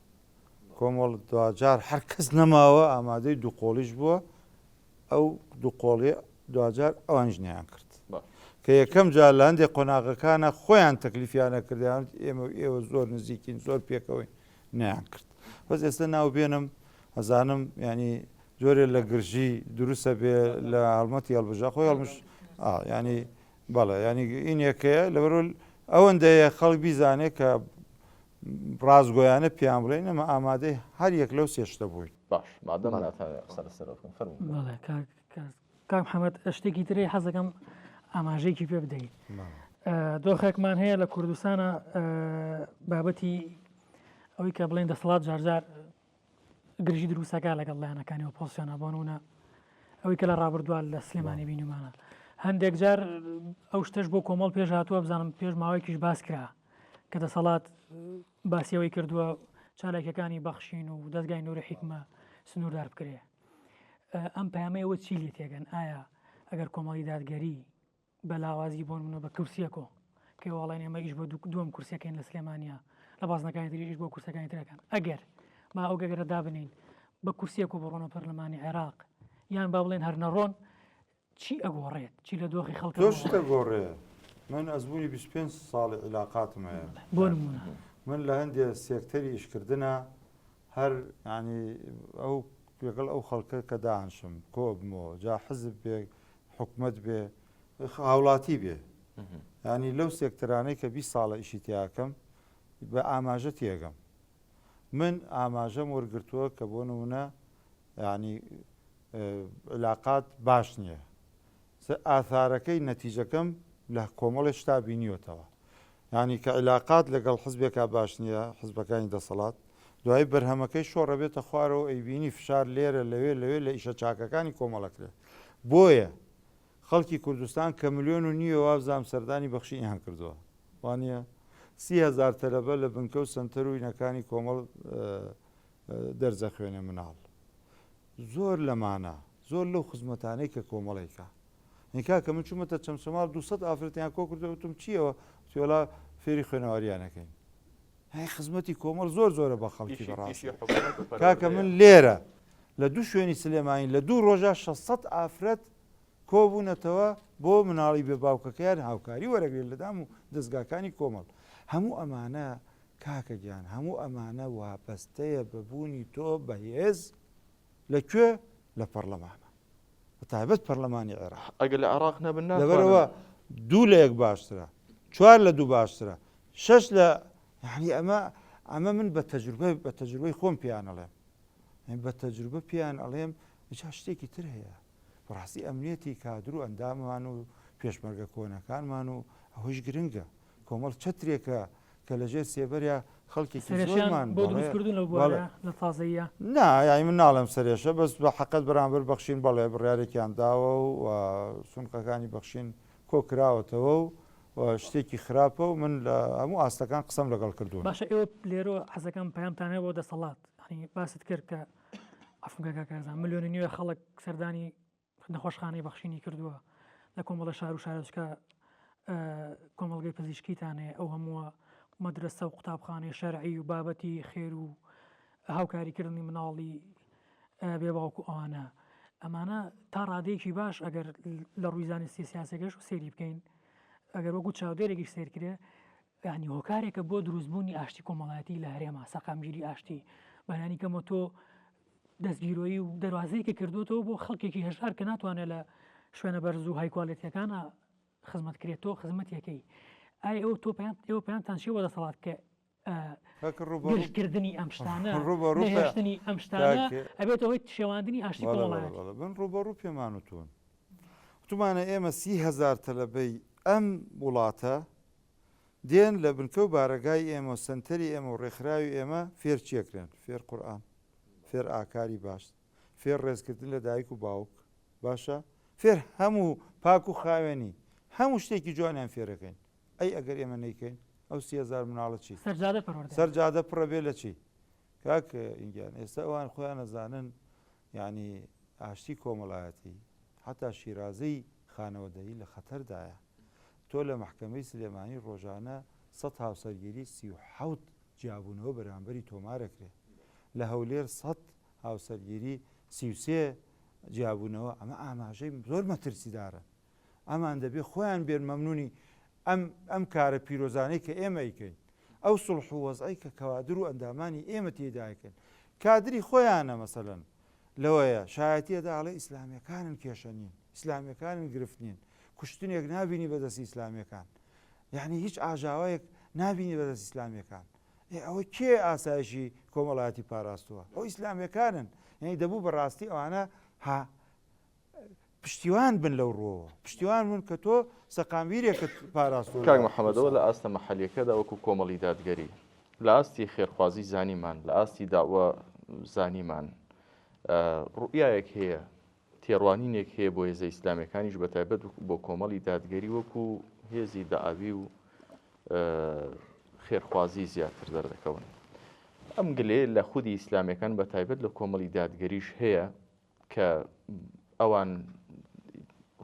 کۆمەڵ دواجار هەر کەس نەماوە ئامادەی دووقۆڵیش بووە، ئەو دووقۆڵیە دواجار ئەوانیش نەیان کرد. کە یەکەم جار لە هەندێک قۆناغەکانە خۆیان تەکلیفیانە کردیان ئێمە و ئێوە زۆر نزیکین زۆر پێکەوەین نەیان کرد. بەس ئێستا ناو بێنم ئەزانم یانی جۆرێ لە گرژی دروستە بێ لە هەڵمەتی هەڵبژا خۆی هەڵمش ینی بەڵێ ینی ئینێکەیە لەبەر ئەوەندەیە خەڵک بیزانێ کە ڕاستگۆیانە پیان بڵێن ئەمە ئامادەی هەر یەک لەو سێ شتە بووین. باش مادەم ناتانەوێت قسە لەسەرەوە بکەن فەرموون. بەڵێ کاک کاک محەممەد شتێکی ترەی حەزەکەم ئاماژەیەکی پێ بدەیت دۆخێکمان هەیە لە کوردستانە بابەتی ئەوەی کە بڵێن دەسەڵات جارجار گرژی دروستەکە لەگەڵ لایەنەکانی ئۆپۆزسیۆنە بۆ نمونە ئەوەی کە لە ڕابردووە لە سلێمانی بینیمانە هەندێک جار ئەو شتەش بۆ کۆمەڵ پێش هاتووە بزانم پێش ماوەیەکیش باس کرا کە دەسەڵات باسی ئەوەی کردووە چالاکیەکانی بەخشین و دەستگای نوری حیکمە سنووردار بکرێ ئەم پەیامەیەوە چی لێ تێگەن ئایا ئەگەر کۆمەڵی دادگەری بە لاوازی بۆ نمونە بە کورسیەکۆ کە واڵێن ئێمە ئیش بۆ دووەم کورسەکەین لە سلێمانیا لە بازنەکانی تری ئیش بۆ کورسەکانی ترەکان ئەگەر با ئەو گەگەرە دابنین بە کورسیەک و بڕۆنە پەرلەمانی عێراق یان با بڵێن هەر نەڕۆن چی ئەگۆڕێت چی لە دۆخی خەڵک زۆر شت ئەگۆڕێ من ئەزموونی 25 ساڵی عیلاقاتم هەیە بۆ نمونە من لە هەندێ سێکتەری ئیشکردنە هەر ینی ئەو لەگەڵ ئەو خەڵکە کە دانشم کۆبمەوە جا حزب بێ حکومەت بێ هاوڵاتی بێ ینی لەو سێکتەرانەی کە 20 ساڵە ئیشی تیاکەم بە ئاماژە تێگەم من ئاماژەم وەرگتووە کە بۆ نمونە ینی علاقات باش نییە ئاثارەکەی نەتیجەکەم لە کۆمەڵی شتا بینیوەتەوە یانی کە عیلاقات لەگەڵ حزبێکا باش نییە، حزبەکانی دەسەڵات، دوایی بەرهەمەکەی شۆڕەبێتە خوارەوە ئەیبینی فشار لێرە لەوێ لەوێ لە ئیشە چاکەکانی کۆمەڵەکرێ. بۆیە خەڵکی کوردستان کە ملیۆن و نیوە وابزانم سەردانی بەخشینیان کردووە. وانییە؟ 30هزار تەلەبە لە بنکە و سەنتەر و ئینەکانی کۆمەڵ دەرزەخوێنێ مناڵ. زۆر لەمانە، زۆر لەو خزمەتانەی کە کۆمەڵێکە. ئەی کاکە من چوومەتە چەمچەماڵ 200 ئافرەتیان کۆ کردەوە وتم چییەوە وتی وەڵا فێری خوێنەواریان ئەکەین. هەی خزمەتی کۆمەڵ زۆر زۆرە بە خەڵکی ئیشی بەڕاستی. ئیشی حکومەت و کاکە من پەروەردەیە. لێرە لە دوو شوێنی سلێمانی لە دوو ڕۆژا 600 ئافرەت کۆبوونەتەوە بۆ مناڵی بێ باوکەکەیان هاوکاری وەرەگرێت لە دام و دەزگاکانی کۆمەڵ. هەموو ئەمانە کاکە گیان هەموو ئەمانە وابەستەیە بە بوونی تۆ بەهێز لە کوێ؟ لە پەڕلەمانە بە تایبەت پەڕلەمانی عێراق. ئەگەر لە عێراق نەبن ناتوانن. لەبەرئەوە دوو لە یەک باشترە، چوار لە دوو باشترە، شەش لە یانی ئەمە ئەمە من بە تەجروبە بە تەجروبەی خۆم پێیان ئەڵێم بە تەجروبە پێیان ئەڵێم جا شتێکی تر هەیە بەڕاستی ئەمنیەتی کادر و ئەنداممان و پێشمەرگە کۆنەکانمان و ئەوەیش گرنگە کۆمەڵ چەترێکە کە لە ژێر سێبەریا خەڵکێکی سەرێشیان زۆرمان بۆ بەڵێ دروست کردوون لەو بەڵێ بوارە لە تازەییە؟ نا یانی من ناڵێم سەرێشە بەس بە حەقت بەرامبەر بەخشین بەڵێ بڕیارێکیان داوە و و سونقەکانی بەخشین کۆ کراوەتەوە و و شتێکی خراپە و من لە هەموو ئاستەکان قسەم لەگەڵ کردوون. باشە ئێوە لێرەوە حەزەکەم پەیامتان هەیە بۆ دەسەڵات یانی باست کرد کە عەفوم کە کاک کارزان ملیۆن و نیوێ خەڵک سەردانی نەخۆشخانەی بەخشینی کردووە لە کۆمەڵە شار و شارۆچکە کۆمەڵگەی پزیشکیتان هەیە ئەو هەمووە مەدرسە و قوتابخانەی شەرعی و بابەتی خێر و هاوکاریکردنی مناڵی بێ باوک و ئەوانە ئەمانە تا ڕادەیەکی باش ئەگەر لە ڕووی زانستی سیاسەکەش و سەیری بکەین ئەگەر وەکو چاودێرێکیش سەیر کرێ یانی هۆکارێکە بۆ دروستبوونی ئاشتی کۆمەڵایەتی لە هەرێما سەقامگیری ئاشتی بەلانی کەمەوە تۆ دەستگیرۆیی و دەروازەیەکی کردوتەوە بۆ خەڵکێکی هەژار کە ناتوانێت لە شوێنە بەرز و high quality یەکانە خزمەت کرێت تۆ خزمەتەکەی ئای ئەو تۆ پێیان ئێوە پێیانتان چیە بۆ دەسەڵات کە گرژکردنی ئەم شتانە نەهێشتنی ئەم شتانە ئەبێتە هۆی شێواندنی ئاشتی کۆمەڵایەتی. من ڕووبەڕوو پێمان وتوون وتومانە ئێمە 30هزار تەلەبەی ئەم وڵاتە دێن لە بنکە و بارەگای ئێمە و سەنتەری ئێمە و ڕێکخراوی ئێمە فێر چیەکرێن؟ فێر قورئان. فێر ئاکاری باش فێر ڕێزکردن لە دایک و باوک باشە فێر هەموو پاک و خاوێنی هەموو شتێکی جوانیان فێرەکەین ئەی ئەگەر ئێمە نەیکەین ئەو 30هزار مناڵە چی سەرجادە پەروەردە سەرجادە پڕە بێ لە چی کاک ئینگیان ئێستا ئەوان خۆیان ئەزانن یعنی ئاشتی کۆمەڵایەتی حتا شیرازەی خانەوەدەیی لە خەتەردایە تۆ لە مەحکەمەی سلێمانی ڕۆژانە سە هاوسەرگیری 37 جیابوونەوە بەرامبەری تۆمارەکرێ لە هەولێر سە هاوسەرگیری 33 جیابوونەوە ئەمە ئاماژەی زۆر مەترسیدارە ئەمان دەبێ خۆیان بێن مەمنونی ئەم ئەم کارە پیرۆزانەی کە ئێمە ئەیکەین ئەو سوڵح و وەزعەی کە کەوادر و ئەندامانی ئێمە تێیدا ئەیکەن کادری خۆیانە مەسەلەن لەوەیە شایەتی ئەدا ئەڵێ ئیسلامیەکانن کێشە نین ئیسلامیەکانن گرفت نین کوشتنێک نابینی بەدەستی ئیسلامیەکان یعنی هیچ ئاژاوەیەک نابینی بەدەست ئیسلامیەکان ئێ ئەوە کێ ئاسایشی کۆمەڵایەتی پاراستووە ئەو ئیسلامیەکانن یعنی دەبوو بەڕاستی ئەوانە ها پشتیوان بن لەو ڕووەوە، پشتیوان بن کە تۆ سەقامگیرێکت پاراستووە کاک لە محەمەد ئەوە کوردستان. لە ئاستە مەحەلیەکەدا وەکو کۆمەڵی دادگەری لە ئاستی خێرخوازی زانیمان لە ئاستی داوە زانیمان ڕوئیایەک هەیە تێڕوانینێک هەیە بۆ هێزە ئیسلامیەکانیش بە تایبەت بۆ کۆمەڵی دادگەری وەکو هێزی دەعاوی و خێرخوازی زیاتر دەردەکەون ئەم گلەیە لە خودی ئیسلامیەکان بە تایبەت لە کۆمەڵی دادگەریش هەیە کە ئەوان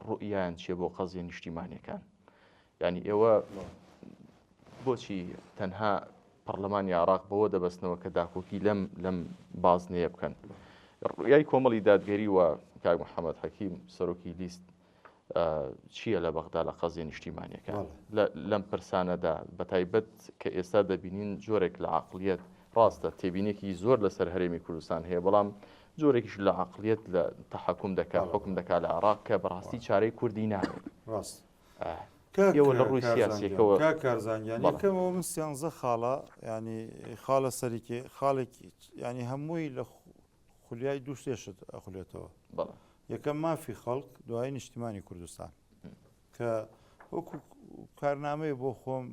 ڕوئیان چیە بۆ قەزیە نیشتیمانیەکان یعنی ئێوە بۆچی تەنها پەرلەمانی عراق بەوە دەبەستنەوە کە داکۆکی لەم لەم بازنەیە بکەن ڕوئیای کۆمەڵی دادگەری و کاک محەممەد حەکیم سەرۆکی لیست چییە لە بەغدا لە قەزیە نیشتیمانیەکان لەم پرسانەدا بەتایبەت کە ئێستا دەبینین جۆرێک لە عقلیەت ڕاستە تێبینێکی زۆر لەسەر هەرێمی کوردستان هەیە بەڵام جۆرێکیش لە عقلیەت لە تەحەکوم دەکات حکم دەکات لە عراق کە بەڕاستی چارەی کوردی نابێت ڕاست ئێوە لە ڕووی سیاسیەکەوە کاک کارزان گیان یەکەمەوە من سیانزە خاڵە ینی خاڵە سەرێکی خاڵێکی ینی هەمووی لە خولیای دوو سێ شت ئەخولێتەوە. بەڵێ. یەکەم مافی خەڵک، دوایی نیشتیمانی کوردستان. کە وەکو کارنامەیە بۆ خۆم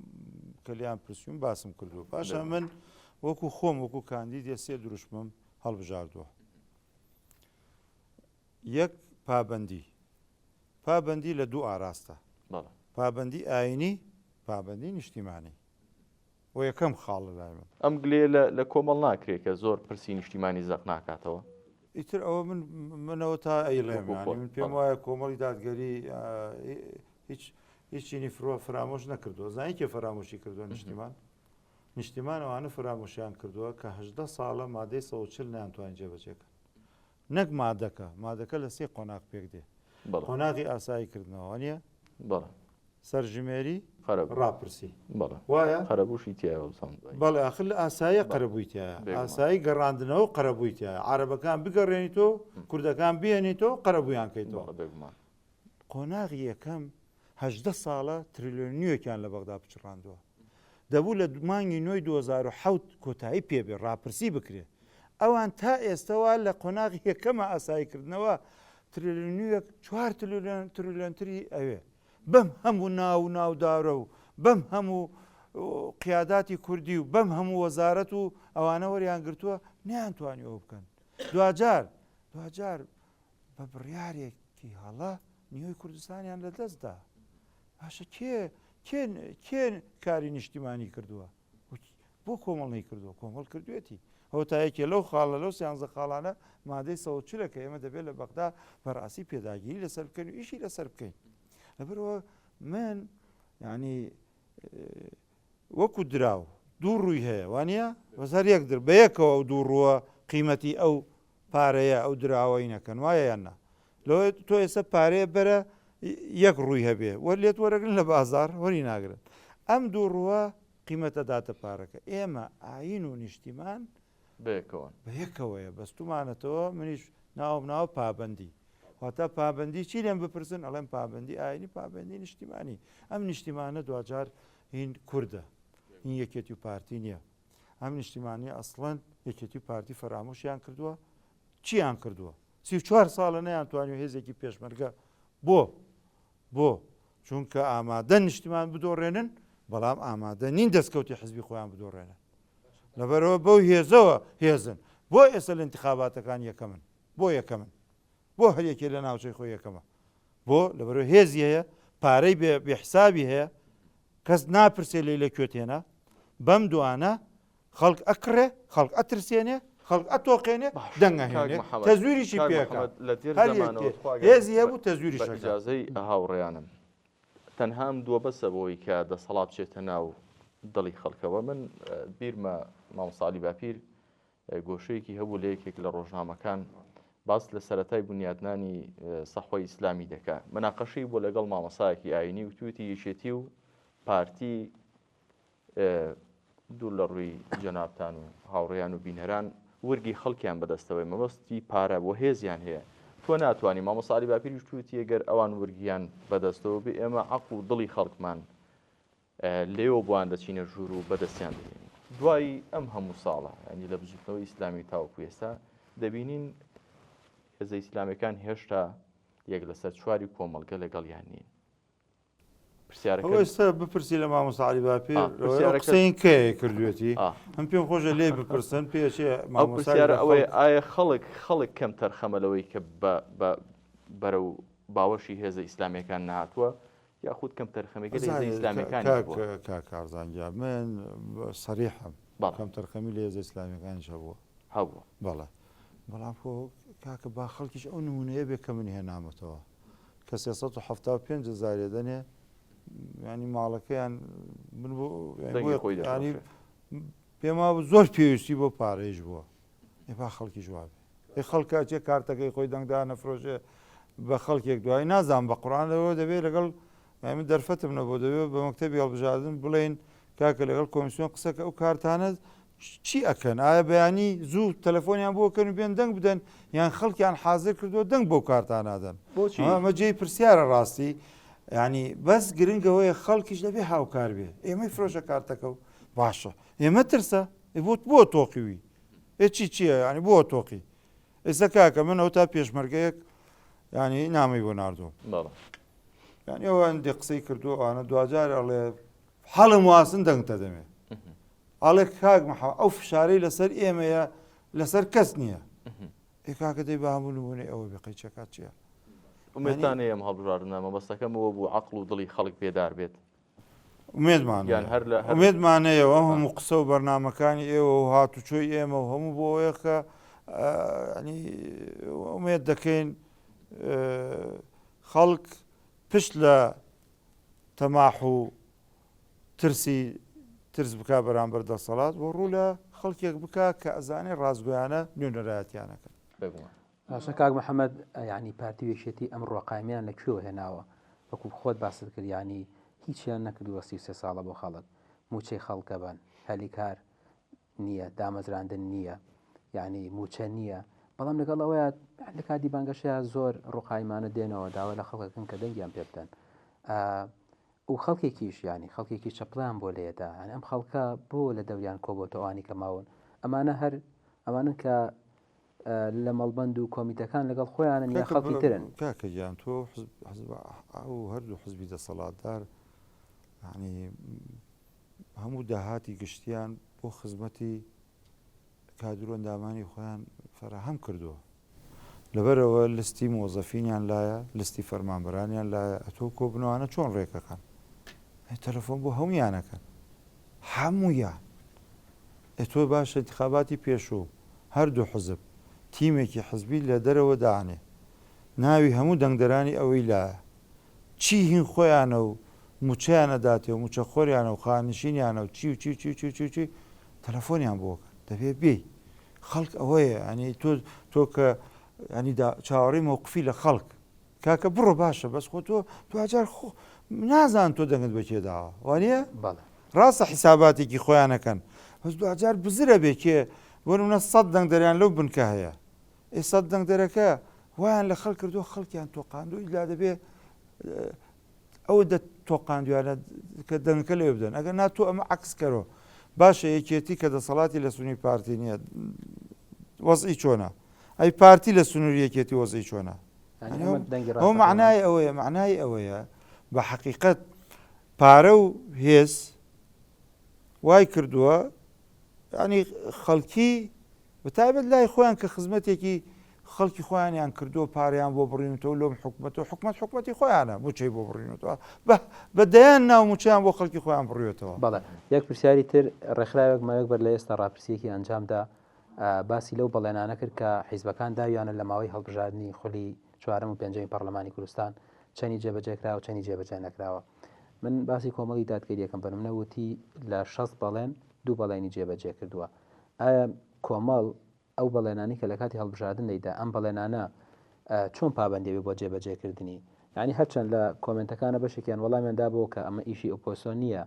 کە لێیان پرسیوم باسم کردووە. پاشان من وەکو خۆم وەکو کاندیدێ سێ دروشمم هەڵبژاردووە. یەک پابەندی. پابەندی لە دوو ئاراستە. پابەندی ئاینی، پابەندی نیشتیمانی. و یەکەم خاڵ لە لای من. ئەم گلەیە لە لە کۆمەڵ ناکرێ کە زۆر پرسی نیشتیمانی زەق ناکاتەوە؟ ئیتر ئەوە من منەوە تا ئەیڵێم وەکو یانی خۆت من پێم بەڵێ. وایە کۆمەڵی دادگەری هیچ هیچینی فرۆ فرامۆش نەکردووە زانی کێ فەرامۆشی کردووە نیشتیمان نیشتیمان ئەوانە فەرامۆشیان کردووە کە 18 ساڵە مادەی 140 نەیانتوانی جێبەجێ کەن نەک مادەکە مادەکە لە سێ قۆناغ پێک دێ بەڵێ. قۆناغی ئاسایی کردنەوە نییە بەڵێ. سەرژمێری قەرەبوو. ڕاپرسی بەڵێ. وایە؟ قەرەبووشی تیایە وەبزانم دوایی. بەڵێ ئاخر لە ئاساییە بەڵێ. قەرەبووی تیایە. بێگومان. ئاسایی گەڕاندنەوە قەرەبووی تیایە. عەرەبەکان بگەڕێنیتەوە، کوردەکان بهێنیتەوە، قەرەبوویان کەیتەوە. بەڵێ بێگومان. قۆناغی یەکەم 18 ساڵە ترلیۆنییەکیان لە بەغدا پچڕاندووە. دەبوو لە مانگی نۆی 2007 کۆتایی پێ بێ، ڕاپرسی بکرێ. ئەوان تا ئێستە وا لە قۆناغی یەکەمە ئاساییکردنەوە ترلیۆنییەک چوار ترلیۆن ترلیۆنتری ئەوێ. بەم هەموو ناو و ناودارە و بەم هەموو قیاداتی کوردی و بەم هەموو وەزارەت و ئەوانە وەریان گرتووە نەیانتوانی ئەوە بکەن. دواجار دواجار بە بڕیارێکی هەڵە نیوەی کوردستانیان لەدەست دا. باشە کێ کێ کێ کاری نیشتیمانی کردووە؟ بۆ کۆمەڵ نەیکردووە؟ کۆمەڵ کردوێتی. ئەوە تا یەکێ لەو خاڵە لەو سیانزە خاڵانە مادەی 140 کە ئێمە دەبێت لە بەغدا بەڕاستی پێداگیری لەسەر بکەین و ئیشی لەسەر بکەین. لەبەرئەوە من یعنی وەکو دراو دوو ڕووی هەیە وانە بەس هەر یەک در بە یەکەوە ئەو دوو ڕووە قیمەتی ئەو پارەیە ئەو دراوەی نەکەن وایە یان نا لەوەی تۆ ئێستا پارەیە بەرە یەک ڕووی هەبێ وەر لێت وەرەگرن لە بازار وەری ناگرن ئەم دوو ڕووە قیمەتە داتە پارەکە ئێمە ئاین و نیشتیمان بەیەکەوەن. بەیەکەوەیە بەستومانەتەوە منیش ناوم ناوە پابەندی واتە پابەندی چی لێم بپرسن ئەڵێم پابەندی ئاینی پابەندی نیشتیمانی ئەم نیشتیمانە دواجار هین کوردە هین یەکێتی و پارتی نییە ئەم نیشتیمانی ئەسڵەن یەکێتی و پارتی فەرامۆشیان کردووە چیان کردووە 34 ساڵە نەیانتوانی هێزێکی پێشمەرگە بۆ بۆ چونکە ئامادە نیشتیمان بدۆڕێنن بەڵام ئامادە نین دەستکەوتی حزبی خۆیان بدۆڕێنن لەبەرئەوە بەو هێزەوە هێزن. بۆ ئێستا لە انتخاباتەکان یەکەمن؟ بۆ یەکەمن؟ بۆ هەر یەکێ لە ناوچەی خۆی یەکەمە؟ بۆ؟ لەبەرئەوەی هێزی هەیە، پارەی بێ بێ حسابی هەیە، کەس ناپرسێ لێی لە کوێت هێنا؟ بەم دوانە خەڵک ئەکڕێ، خەڵک ئەترسێنێ، خەڵک ئەتۆقێنێ، باش دەنگ کاک ئەهێنێ، محەمەد تەزویریشی کاک پێ ئەکا. محەمەد لە دێر هەر زەمانەوە یەکێ تخوا گەر هێزی بە هەبوو بە تەزویریش ئەکا. ئیجازەی هاوڕێیانم تەنها ئەم دووە بەسە بۆی کە دەسەڵات بچێتە ناو دڵی خەڵکەوە من بیرمە مامۆستا عەلی باپیر گۆشەیەکی هەبوو لە یەکێک لە ڕۆژنامەکان باس لە سەرەتای بنیادنانی سەحوەی ئیسلامی دەکا مناقەشەی بۆ لەگەڵ مامۆسایەکی ئاینی وتویەتی یەکێتی و پارتی دوور لە ڕووی جەنابتان و هاوڕێیان و بینەران ورگی خەڵکیان بەدەستەوەی مەبەستی پارە بۆ هێزیان هەیە تۆ ناتوانانی مامۆستا عەلی باپیریش توتی گەر ئەوان ورگیان بەدەستەوە بێ ئێمە عەقڵ و دڵی خەڵکمان لێوە بۆیان دەچینە ژوور و بەدەستیان دەهێنین. دوای ئەم هەموو ساڵە یانی لە بزوتنەوەی ئیسلامی تاوەکو ئێستا دەبینین هێزە ئیسلامیەکان هێشتا یەک لەسەر چواری کۆمەڵگە لەگەڵیان نین. پرسیارەکە ئەوە ئێستا بپرسی لە مامۆستا عەلی باپیر ئا، ئەو پرسیارەکە قسەین کەیە کردوێتی ئا. من پێم خۆشە لێی بپرسن پێچێ ئەو مامۆستا پرسیارە لە ئەوەیە خەڵک ئایا خەڵک خەڵک کەم تەرخەمە لەوەی کە بە بە بەرەو باوەشی هێزە ئیسلامیەکان نەهاتووە یاخود کەمتەرخەمیەکە لە هێزە ئیسلامیەکانیش بووە؟ کاک کارزان گیان من سەریحم کەمتەرخەمی لە هێزە ئیسلامیەکانیش هەبووە. هەبووە. بەڵێ بەڵام خۆ کاکە با خەڵکیش ئەو نمونەیە بێ کە من هێنامەتەوە کە 375 هەزارێ دەنێ ینی ماڵەکەیان من بۆ ینی پێم وابوو زۆر پێویستی بۆ پارەیش بووە ئێ با خەڵکیش وابێ ئێ خەڵکە ئەچێ کارتەکەی خۆی دەنگدان ئەفرۆشێ بە خەڵکێک دوایی نازانم بە قورئان لەوە دەبێ لەگەڵ من دەرفەتم نەبوو دەبێ بە مەکتەبی هەڵبژاردن بڵێین کاکە لەگەڵ کۆمیسیۆن قسەکە ئەو کارتانە چی ئەکەن ئایا بەیانی زوو تەلەفۆنیان بۆ کەن و بێن دەنگ بدەن یان خەڵکیان حاضر کردووە دەنگ بەو کارتانادەن بۆچی ئەمە جێی پرسیارە ڕاستی ینی بەس گرنگەوەیە خەڵکیش دەبێ هاوکار بێ ئێمەی فرۆشە کارتەکە و باشە ئێمە ترسە بۆ بۆ تۆقیوی ئێ چی چییە ینی بۆ تۆقی ئێستا کاکە من ئەو تا پێشمەرگەیەک ینی نامی بۆ نردوم ینی ئەوە هەندێ قسەی کردو ئەوانە دوجار ئەڵێ حەڵم واسن دەنگتە دەمێ ئەڵێ کاک مەحە ئەو فشارەی لەسەر ئێمەیە لەسەر کەس نییە ئێ کاکە دەی بە هەموو نمونەی ئەوە بێ قەیچەکات چییە؟ ئومێدتان هەیە ئەم هەڵبژاردنە مەبەستەکەم ئەوە بوو عەقڵ و دڵی خەڵک بێدار بێت ئومێدمان یان هەر لە هەر ئومێدمان هەیە و ئەم هەموو قسە و بەرنامەکانی ئێوە و هاتوچۆی ئێمە و هەموو بۆ ئەوەیە کە ینی ئومێد دەکەین خەڵک پشت لە تەماح و ترسی ترس بکا بەرامبەر دەسەڵات و ڕوو لە خەڵکێک بکا کە ئەزانێ ڕاستگۆیانە نوێنەرایەتیان ئەکەن. بێگومان. باشە کاک محەمەد یانی پارتی و یەکێتی ئەم ڕۆقایمیان لە کوێوە هێناوە وەکو خۆت باست کرد یانی هیچیان نەکردووە 33 ساڵە بۆ خەڵک موچەی خەڵکە بەن هەلی کار نییە دامەزراندن نییە یعنی موچە نییە بەڵام لەگەڵ ئەوەیە لە کاتی بانگەشەیە زۆر ڕوقایمانە دێنەوە داوا لە خەڵکەکەن کە دەنگیان پێ بدەن و خەڵکێکیش یانی خەڵکێکی چەپڵەیان بۆ لێدا یانی ئەم خەڵکە بۆ لە دەوریان کۆبۆتەوە ئەوانی کە ماون ئەمانە هەر ئەمانن کە لە مەڵبەند و کۆمیتەکان لەگەڵ خۆیانن یا خەڵکی ترن کاکە گیان تۆ حزب ئەو هەردوو حزبی دەسەڵاتدار یعنی هەموو داهاتی گشتیان بۆ خزمەتی کادر و ئەندامانی خۆیان فەراهەم کردووە. لەبەرئەوە لستی مۆزەفینیان لایە، لستی فەرمانبەرانیان لایە، ئەتۆ کۆبنەوانە چۆن ڕێکەکەن؟ ئەی تەلەفۆن بۆ هەموویان ئەکەن. هەموویان. ئێ تۆ باشە ئینتخاباتی پێشوو هەردوو حزب تیمێکی حزبی لە دەرەوە دانێ ناوی هەموو دەنگدەرانی ئەوەی لایە چی هین خۆیانە و موچەیان ئەداتێ و موچەخۆریانە و خانەنشینیانە و چی و چی و چی و چی و چی و چی تەلەفۆنیان بۆ کەن دەبێ بێی خەڵک ئەوەیە ینی تۆ تۆ کە ینی چاوەڕێی مەوقفی لە خەڵک کاکە بڕۆ باشە بەس خۆ تۆ دواجار خۆ نازان تۆ دەنگت بە کێ داوە وانە ڕاستە حیساباتێکی خۆیانەکەن بەس دواجار بزرە بێ کێ بۆ نمونە سەد دەنگدەریان لەو بنکە هەیە ئێ سەد دەنگدەرەکە وایان لە خەڵک کردووە خەڵکیان تۆقاندو ئیلا دەبێ ئەوە دە تۆقاندویانە کە دەنگەکە لەوێ بدەن ئەگەر نا تۆ ئەمە عەکس کەرۆ باشە یەکێتی کە دەسەڵاتی لە سنووری پارتی نییە وەزعی چۆنە ئەی پارتی لە سنووری یەکێتی وەزعی چۆنە ئەو معنای ئەوەیە معنای ئەوەیە بە حەقیقەت پارە و هێز وای کردووە ینی خەڵکی. بە تایبەت لای خۆیان کە خزمەتێکی خەڵکی خۆیانیان کردووە پارەیان بۆ بڕینوتەوە لۆم حکومەتەوە حکومەت حکومەتی خۆیانە موچەی بۆ بڕینوتەوە بە بە دەیان ناو موچەیان بۆ خەڵکی خۆیان بڕیوێتەوە. بەڵێ یەک پرسیاری تر ڕێکخراوێک ماوەیەک بەر لە ئێستا ڕاپرسییەکی ئەنجامدا باسی لەو بەڵێنانە کرد کە حیزبەکان داویانە لە ماوەی هەڵبژاردنی خولی چوارەم و پێنجەمی پەڕلەمانی کوردستان چەنی جێبەجێ کراوە چەنی جێبەجێ نەکراوە من باسی کۆمەڵی دادگەریەکەم بەنمونە وتی لە 60 بەڵێن دوو بەڵێنی جێبەجێ کردووە ئایا کۆمەڵ ئەو بەڵێنانەی کە لە کاتی هەڵبژاردن دەیدا ئەم بەڵێنانە چۆن پابەندی بێ بۆ جێبەجێکردنی یعنی هەرچەند لە کۆمنتەکانە بەشێکیان وەڵامیان دابەوە کە ئەمە ئیشی ئۆپۆسۆن نییە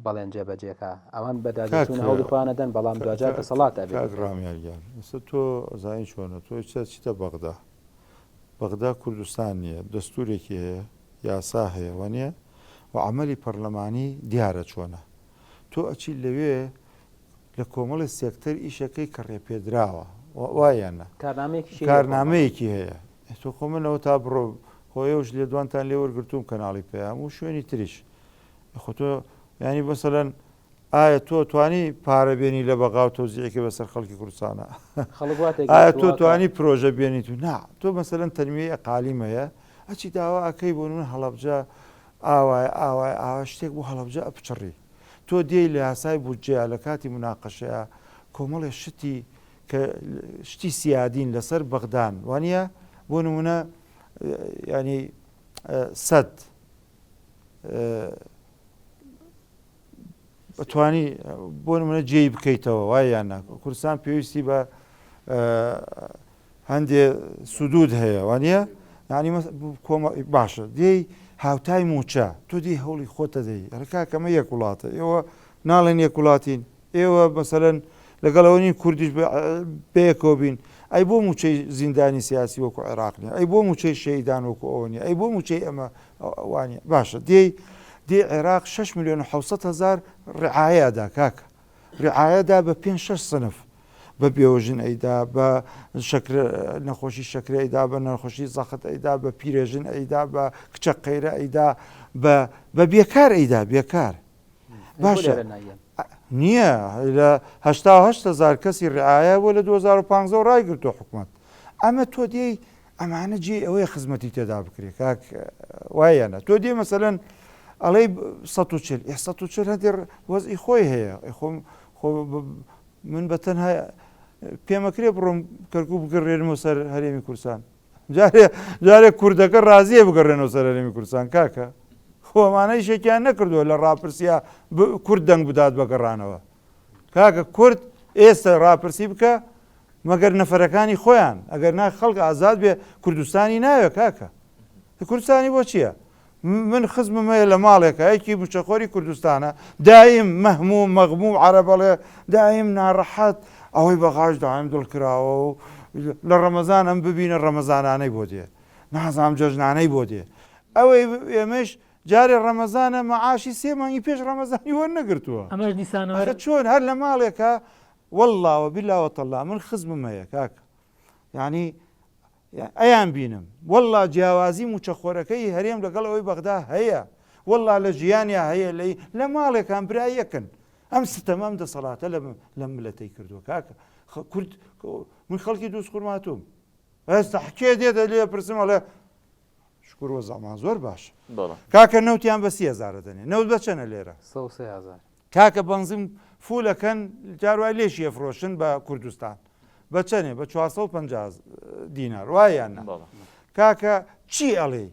بەڵێن جێبەجێکە ئەوان بەداچوون هەوڵی خۆیانە دەن بەڵام دواجار دەسەڵات ئەبێ کاک ڕامیار گیان ئێستا تۆ ئەزانی چۆنە تۆ ئێستا چیتە بەغدا بەغدا کوردستان نییە دەستورێکی هەیە یاسا هەیە وانە و عملی پەرلەمانی دیارە چۆنە تۆ ئەچی لەوێ لە کۆمەڵی سێکتەر ئیشەکەی کە ڕێپێدراوە وایە یان نا؟ کارنامەیەکیشی هەیە کۆمەڵ. کارنامەیەکی هەیە. تۆ خۆ من ئەوە تا بڕۆ خۆ ئێوەش لێدوانتان لێ وەرگرتووم کەناڵی پەیام و شوێنی تریش. خۆ تۆ یانی مەسەلەن ئایا تۆ توانی پارە بێنی لە بەغا و تەوزیعی بەسەر خەڵکی کوردستانە؟ خەڵک وا ئایا تۆ تێگەیشتووە کە توانی پرۆژە بێنیت و نا تۆ مەسەلەن تەنمیەی ئەقالیم هەیە ئەچی داوا ئەکەی بۆ نمونە هەڵەبجە ئاوایە ئاوایە ئاوا شتێک بۆ هەڵەبجە ئەپچڕی. تۆ دێی لە یاسای بودجەیا لە کاتی موناقەشەیا کۆمەڵێ شتی کە شتی سیادین لەسەر بەغدان وانە بۆ نمونە ینی سەد بەتوانی بۆ نمونە جێی بکەیتەوە وایە یان نا کوردستان پێویستی بە هەندێ سودود هەیە وانە یعنی باشە دێی هاوتای موچە تۆ دی هەوڵی خۆتە دەی ئەرە کاکەمە یەک وڵاتە ئێوە ناڵێن یەک وڵاتین ئێوە مەسەلەن لەگەڵەوە نین کوردیش بەیەکەوە بین ئەی بۆ موچەی زیندانی سیاسی وەکو عێراق نیە ئەی بۆ موچەی شەیدان وەکو ئەوە نیە ئەی بۆ موچەی ئەمە وانە باشە دێی دێ عێراق 6 میلیۆن و 700 هزار ڕعاە دا کاکە ڕعایە دا بە پێنج شەش سنف بە بێوەژن ئەیدا بە شەکرە نەخۆشی شەکرە ئەیدا بە نەخۆشی زەخت ئەیدا بە پیرێژن ئەیدا بە کچە قەیرە ئەیدا بە بە بێکار ئەیدا بێکار باشە نییە لە هەشتا هزار کەسی ڕعاە بۆ لە 2015 ڕایگرتو حکومت ئەمە تۆ دێی ئەمانە جێی ئەوەیە خزمەتی تێدا بکرێ کاک وایە نا تۆ دێ مەسەلەن ئەڵێی 140 ئێ 140 هەندێ وەزعی خۆی هەیە خۆم خۆ من بە تەنها پێمەکرێ بڕۆم کەرکوک بگەڕێنمەوە سەر هەرێمی کوردستان جارێ جارێ کوردەکە ڕازیە بگەڕێنەوە سەر هەرێمی کوردستان کاکە خۆ ئەمانە ئیشێکیان نەکردووە لە ڕاپرسیا کورد دەنگ بدات بە گەڕانەوە کاکە کورد ئێستا ڕاپرسی بکە مەگەر نەفەرەکانی خۆیان ئەگەر نا خەڵک ئازاد بێ کوردستانی ناوێ کاکە کوردستانی بۆ چییە؟ من خزمم هەیە لە ماڵێکە یەکی موچەخۆری کوردستانە دایم مەهموم مەغموم عەرەبەڵێ دایم ناڕەحەت ئەوەی بەغاش دایم دڵ کراوە و لە ڕەمەزان ئەم ببینە ڕەمەزانانەی بۆ دێ نازام جەژنانەی بۆ دێ ئەوەی ئێمەش جارێ ڕەمەزانە مەعاشی سێ مانگی پێش ڕەمەزانی وەرنەگرتووە ئەمەش دیسانەوە ئەخە چۆن هەر لە ماڵێکە واللە وباللە وتاللە من خزمم هەیە کاکە یعنی ئەیان بینم واللە جیاوازی موچەخۆرەکەی هەرێم لەگەڵ ئەوەی بەغدا هەیە واللە لە ژیانیا هەیە لەی لە ماڵێکان برا یەکن ئەم ستەمە ئەم دەسەڵاتە لە لەم ملەتەی کردووە کاکە کورد من خەڵکی دووس خورماتوم ئێستا حکێ دێتە لێ پرسم ئەڵێ شکر وەزعمان زۆر باشە کاکە نەوتیان بە 3000 دەنێ نەوت بە چەنە لێرە 3000 کاکە بەنزین فول ئەکەن جار وای لێشی ئەفرۆشن بە کوردستان بە چەنێ بە 450 دینار وایە یان نا کاکە چی ئەڵێی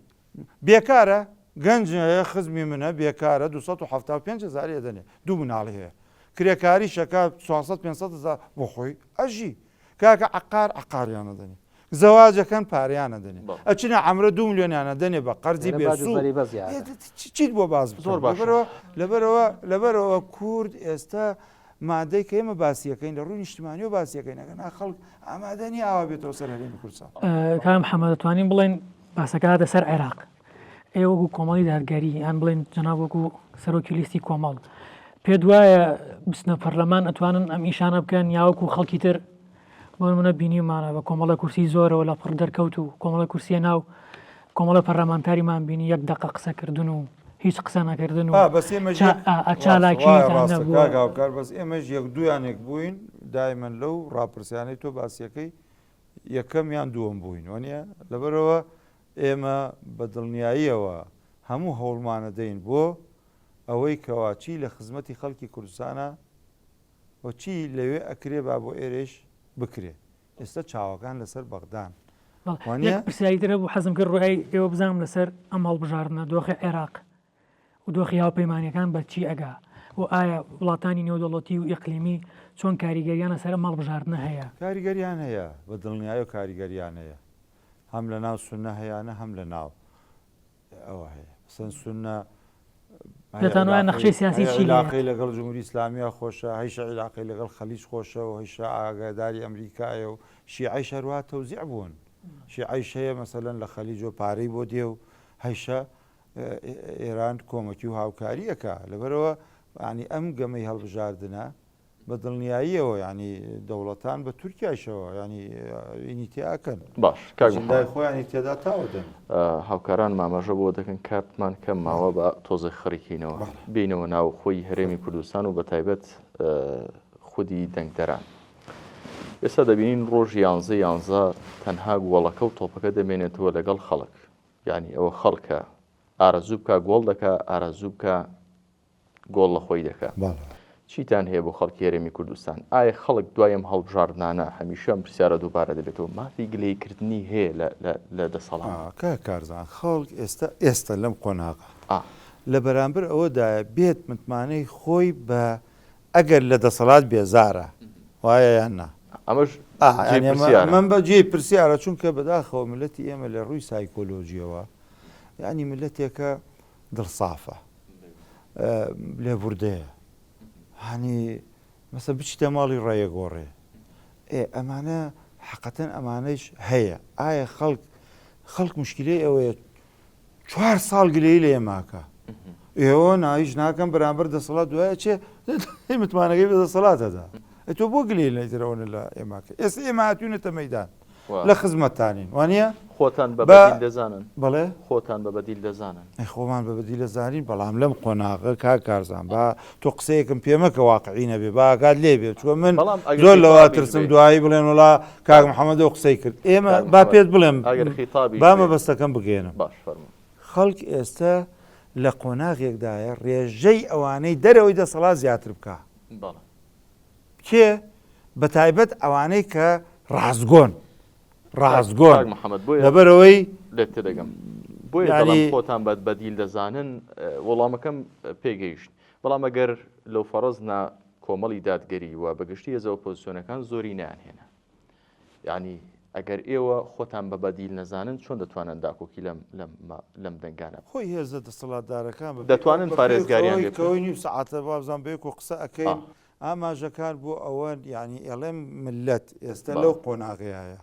بێکارە گەنج هەیە خزمی منە بێکارە 275 هزار ئەدەنێ دوو مناڵی هەیە کرێکاری شەکا 400 500 هزار بۆ خۆی ئەژی کاکە عقار عقاریان ئەدەنێ زەواجەکەن پارەیان ئەدەنێ ئەچنە عەمرە دوو ملیۆنیان ئەدەنێ بە قەرزی بێ سوود چیت بۆ باس بکەم لەبەرەوە لەبەرەوە لەبەرەوە کورد ئێستا مادەی کە ئێمە باسیەکەین لە ڕووی نیشتمانیەوە باسیەکەین ئەگەر نا خەڵک ئامادە نییە ئاوا بێتەوە سەر هەرێمی کوردستان. کاک محەمەد دەتوانین بڵێین باسەکە هاتە سەر عێراق ئێوە وەکو کۆمەڵی دادگەری یان بڵێن جەناب وەکو سەرۆکی لیستی کۆمەڵ پێت وایە بچنە پەرلەمان ئەتوانن ئەم ئیشانە بکەن یا وەکو خەڵکی تر بۆ نمونە بینیومانە بە کۆمەڵە کورسی زۆرەوە لە پڕ دەرکەوت و کۆمەڵە کورسیە ناو کۆمەڵە پەرلەمانتاریمان بینی یەک دەقە قسەکردن و هیچ قسە نەکردن و بەس ئێمەش چالاکیتان نەبووە. کاک هاوکار بەس ئێمەش یەک دوویانێک بووین. دایمەن لەو ڕاپرسیانەی تۆ باسیەکەی یەکەم یان دووەم بووین وانە لەبەرەوە ئێمە بە دڵنیاییەوە هەموو هەوڵمانە دەین بۆ ئەوەی کەوا چی لە خزمەتی خەڵکی کوردستانە و چی لەوێ ئەکرێ با بۆ ئێرەیش بکرێ. ئێستا چاوەکان لەسەر بەغدان. وانیە؟ یەک پرسیاری تر هەبوو حەزم کرد ڕای ئێوە بزانم لەسەر ئەم هەڵبژاردنە، دۆخی عێراق و دۆخی هاوپەیمانییەکان بە چی ئەگا و ئایا وڵاتانی نێودەوڵەتی و ئیقلیمی چۆن کاریگەرییان لەسەر ئەم هەڵبژاردنە هەیە؟ کاریگەریان هەیە، بە دڵنیایەوە کاریگەریان هەیە. هەم لە ناو سوننە هەیانە هەم لە ناو ئەوە هەیە مەسەن سوننە پێتان وایە نەخشەی سیاسی چی لێ عیلاقەی لەگەڵ جمهوری ئیسلامیە خۆشە هەیشە عیلاقەی لەگەڵ خەلیج خۆشە و هەیشە ئاگاداری ئەمریکایە و شیعەیش هەروە تەوزیع بوون شیعەیش هەیە مەسەلەن لە خەلیج و پارەی بۆ دێ و هەیشە ئێران کۆمەکی و هاوکاریەکە لەبەرەوە ینی ئەم گەمەی هەڵبژاردنە بە دڵنیاییەوە یانی دەوڵەتان بە تورکیایشەوە یانی ئینی تێ ئەکەن. باش کاک محەمەد. ئەجندای خۆیانی تێدا تاو دەن. هاوکارانم ئاماژە بەوە دەکەن کاتمان کەم ماوە با تۆزێک خڕیکەینەوە بێینەوە ناوخۆی هەرێمی کوردستان و بەتایبەت خودی دەنگدەران. ئێستا دەبینین ڕۆژی یانزە یانزە تەنها گۆڵەکە و تۆپەکە دەمێنێتەوە لەگەڵ خەڵک یعنی ئەوە خەڵکە ئارەزوو بکە گۆڵ دەکا ئارەزوو بکە گۆڵ لە خۆی دەکا. چیتان هەیە بۆ خەڵکی هەرێمی کوردستان؟ ئایا خەڵک دوای ئەم هەڵبژاردنانە، هەمیشە ئەم پرسیارە دووبارە دەبێتەوە، مافی گلەییکردنی هەیە لە دەسەڵات؟ کاک کارزان خەڵک ئێستا ئێستا لەم قۆناغە لە بەرامبەر ئەوەدایە بێت متمانەی خۆی بە ئەگەر لە دەسەڵات بێزارە وایە یان نا؟ ئەمەش جێی پرسیارە. من بە جێی پرسیارە چونکە بەداخەوە میللەتی ئێمە لە ڕووی سایکۆلۆژییەوە یانی میللەتێکە دڵسافە لێبوردەیە هەنی مەسە بچیتە ماڵی ڕێگۆڕێ ئێ ئەمانە حقەتەن ئەمانەیش هەیە ئایا خەڵک خەڵک مشکلەی ئەوەیە چوار ساڵ گلەی لە ئێماکە ئێوە ناویش ناکەم بەرامبەر دەسەڵات دوایە چێ متمانەکەی بە دەسەڵاتەدا تۆ بۆ گلەی لە ترەوەنە لە ئێماکە ئێستا ئێمە هاتوونەتە مەدان لە خزمەتتانین وانیە؟ خۆتان بە بەدیل دەزانن؟ بەڵێ. خۆتان بە بەدیل دەزانن؟ ئەی خۆمان بە بەدیل دەزانین بەڵام لەم قۆناغە کاک کارزان با تۆ قسەیەکم پێ مەکە واقعی نەبێ با ئاگات لێ بێ چونکە من بەڵام ئەگەر زۆر لەوە خیتابیش ترسم بێ. دوایی بڵێن وەڵا کاک محەمەد ئەو قسەی کرد ئێمە کاک با محەمەد پێت بڵێم ئەگەر خیتابیش با بێ. مەبەستەکەم بگەیەنم. باش فەرموو. خەڵک ئێستە لە قۆناغێکدایە ڕێژەی ئەوانەی دەرەوەی دەسەڵات زیاتر بکا. بەڵێ. کێ؟ بەتایبەت ئەوانەی کە ڕاستگۆن ڕاستگۆن کاک محەمەد بۆیە لەبەرئەوەی لێت تێدەگەم بۆیە یانی دەڵێم خۆتان بە بەدیل دەزانن وەڵامەکەم پێگەیشت بەڵام ئەگەر لەو فەڕز نا کۆمەڵی دادگەری و بەگشتی هێزە ئۆپۆزیسیۆنەکان زۆری نایان هێنا یعنی ئەگەر ئێوە خۆتان بە بەدیل نەزانن چۆن دەتوانن داکۆکی لەم لەم لەم دەنگانە بکەن؟ خۆی هێزە دەسەڵاتدارەکان بە دەتوانن پارێزگاریان لێ بکەن؟ کەوەی نیو سەعاتە وابزانم بەیەکۆ قسە ئەکەین ئاماژەکان بۆ ئەوەن یانی ئەڵێم مللەت ئێستە لەو قۆناغەیایە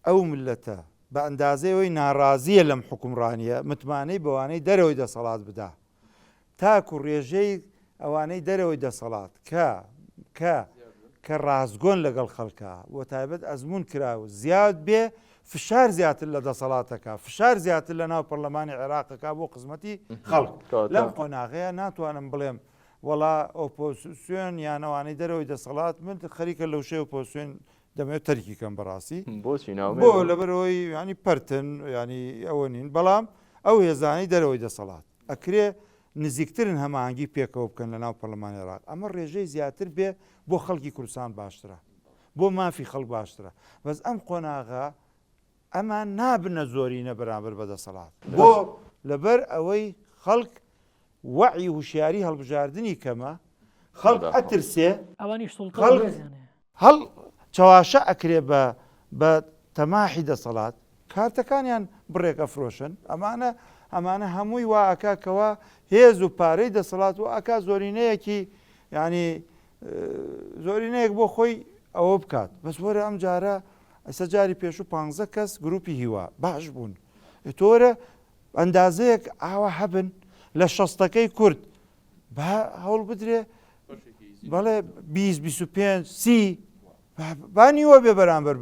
ئەو مللەتە بە ئەندازەی ئەوەی ناڕازیە لەم حوکمڕانیە متمانەی بەوانەی دەرەوەی دەسەڵات بدا تاکو ڕێژەی ئەوانەی دەرەوەی دەسەڵات کە کە کە ڕاستگۆن لەگەڵ خەڵکە بۆ تایبەت ئەزمون کراو زیاد بێ فشار زیاتر لە دەسەڵاتەکە فشار زیاتر لە ناو پەرلەمانی عێراقەکە بۆ خزمەتی خەڵک لەم قۆناغەیە ناتوانم بڵێم وەڵا ئۆپۆزسیۆن یان ئەوانەی دەرەوەی دەسەڵات من خەریکە لە وشەی ئۆپۆزسیۆن دەمەوێت تەرکی کەم بەڕاستی بۆچی ناومێ بۆ لەبەرەوەی ینی پەرتن ینی ئەوە نین بەڵام ئەو هێزانەی دەرەوەی دەسەڵات ئەکرێ نزیکترن هەماهەنگی پێکەوە بکەن لە ناو پەرلەمانی عێراق ئەمە ڕێژەی زیاتر بێ بۆ خەڵکی کوردستان باشترە بۆ مافی خەڵک باشترە بەس ئەم قۆناغە ئەمان نابنە زۆرینە بەرامبەر بە دەسەڵات بۆ لەبەر ئەوەی خەڵک وەعی هوشیاری هەڵبژاردنی کەمە، خەڵک ئەترسێ، ئەوانیش سوڵتە و خەڵک هێزیان هەیە. هەڵ چەواشە ئەکرێ بە بە تەماحی دەسەڵات، کارتەکانیان بڕێک ئەفرۆشن، ئەمانە ئەمانە هەمووی وا ئەکا کەوا هێز و پارەی دەسەڵات وا ئەکا زۆرینەیەکی یانی زۆرینەیەک بۆ خۆی ئەوە بکات، بەس وەرە ئەم جارە ئێستا جاری پێشوو پانزە کەس گروپی هیوا باش بوون، تۆ وەرە ئەندازەیەک ئاوا هەبن لە شەستەکەی کورد با هەوڵ بدرێ بەڵێ 20 25 سی با نیوە بێ بەرامبەر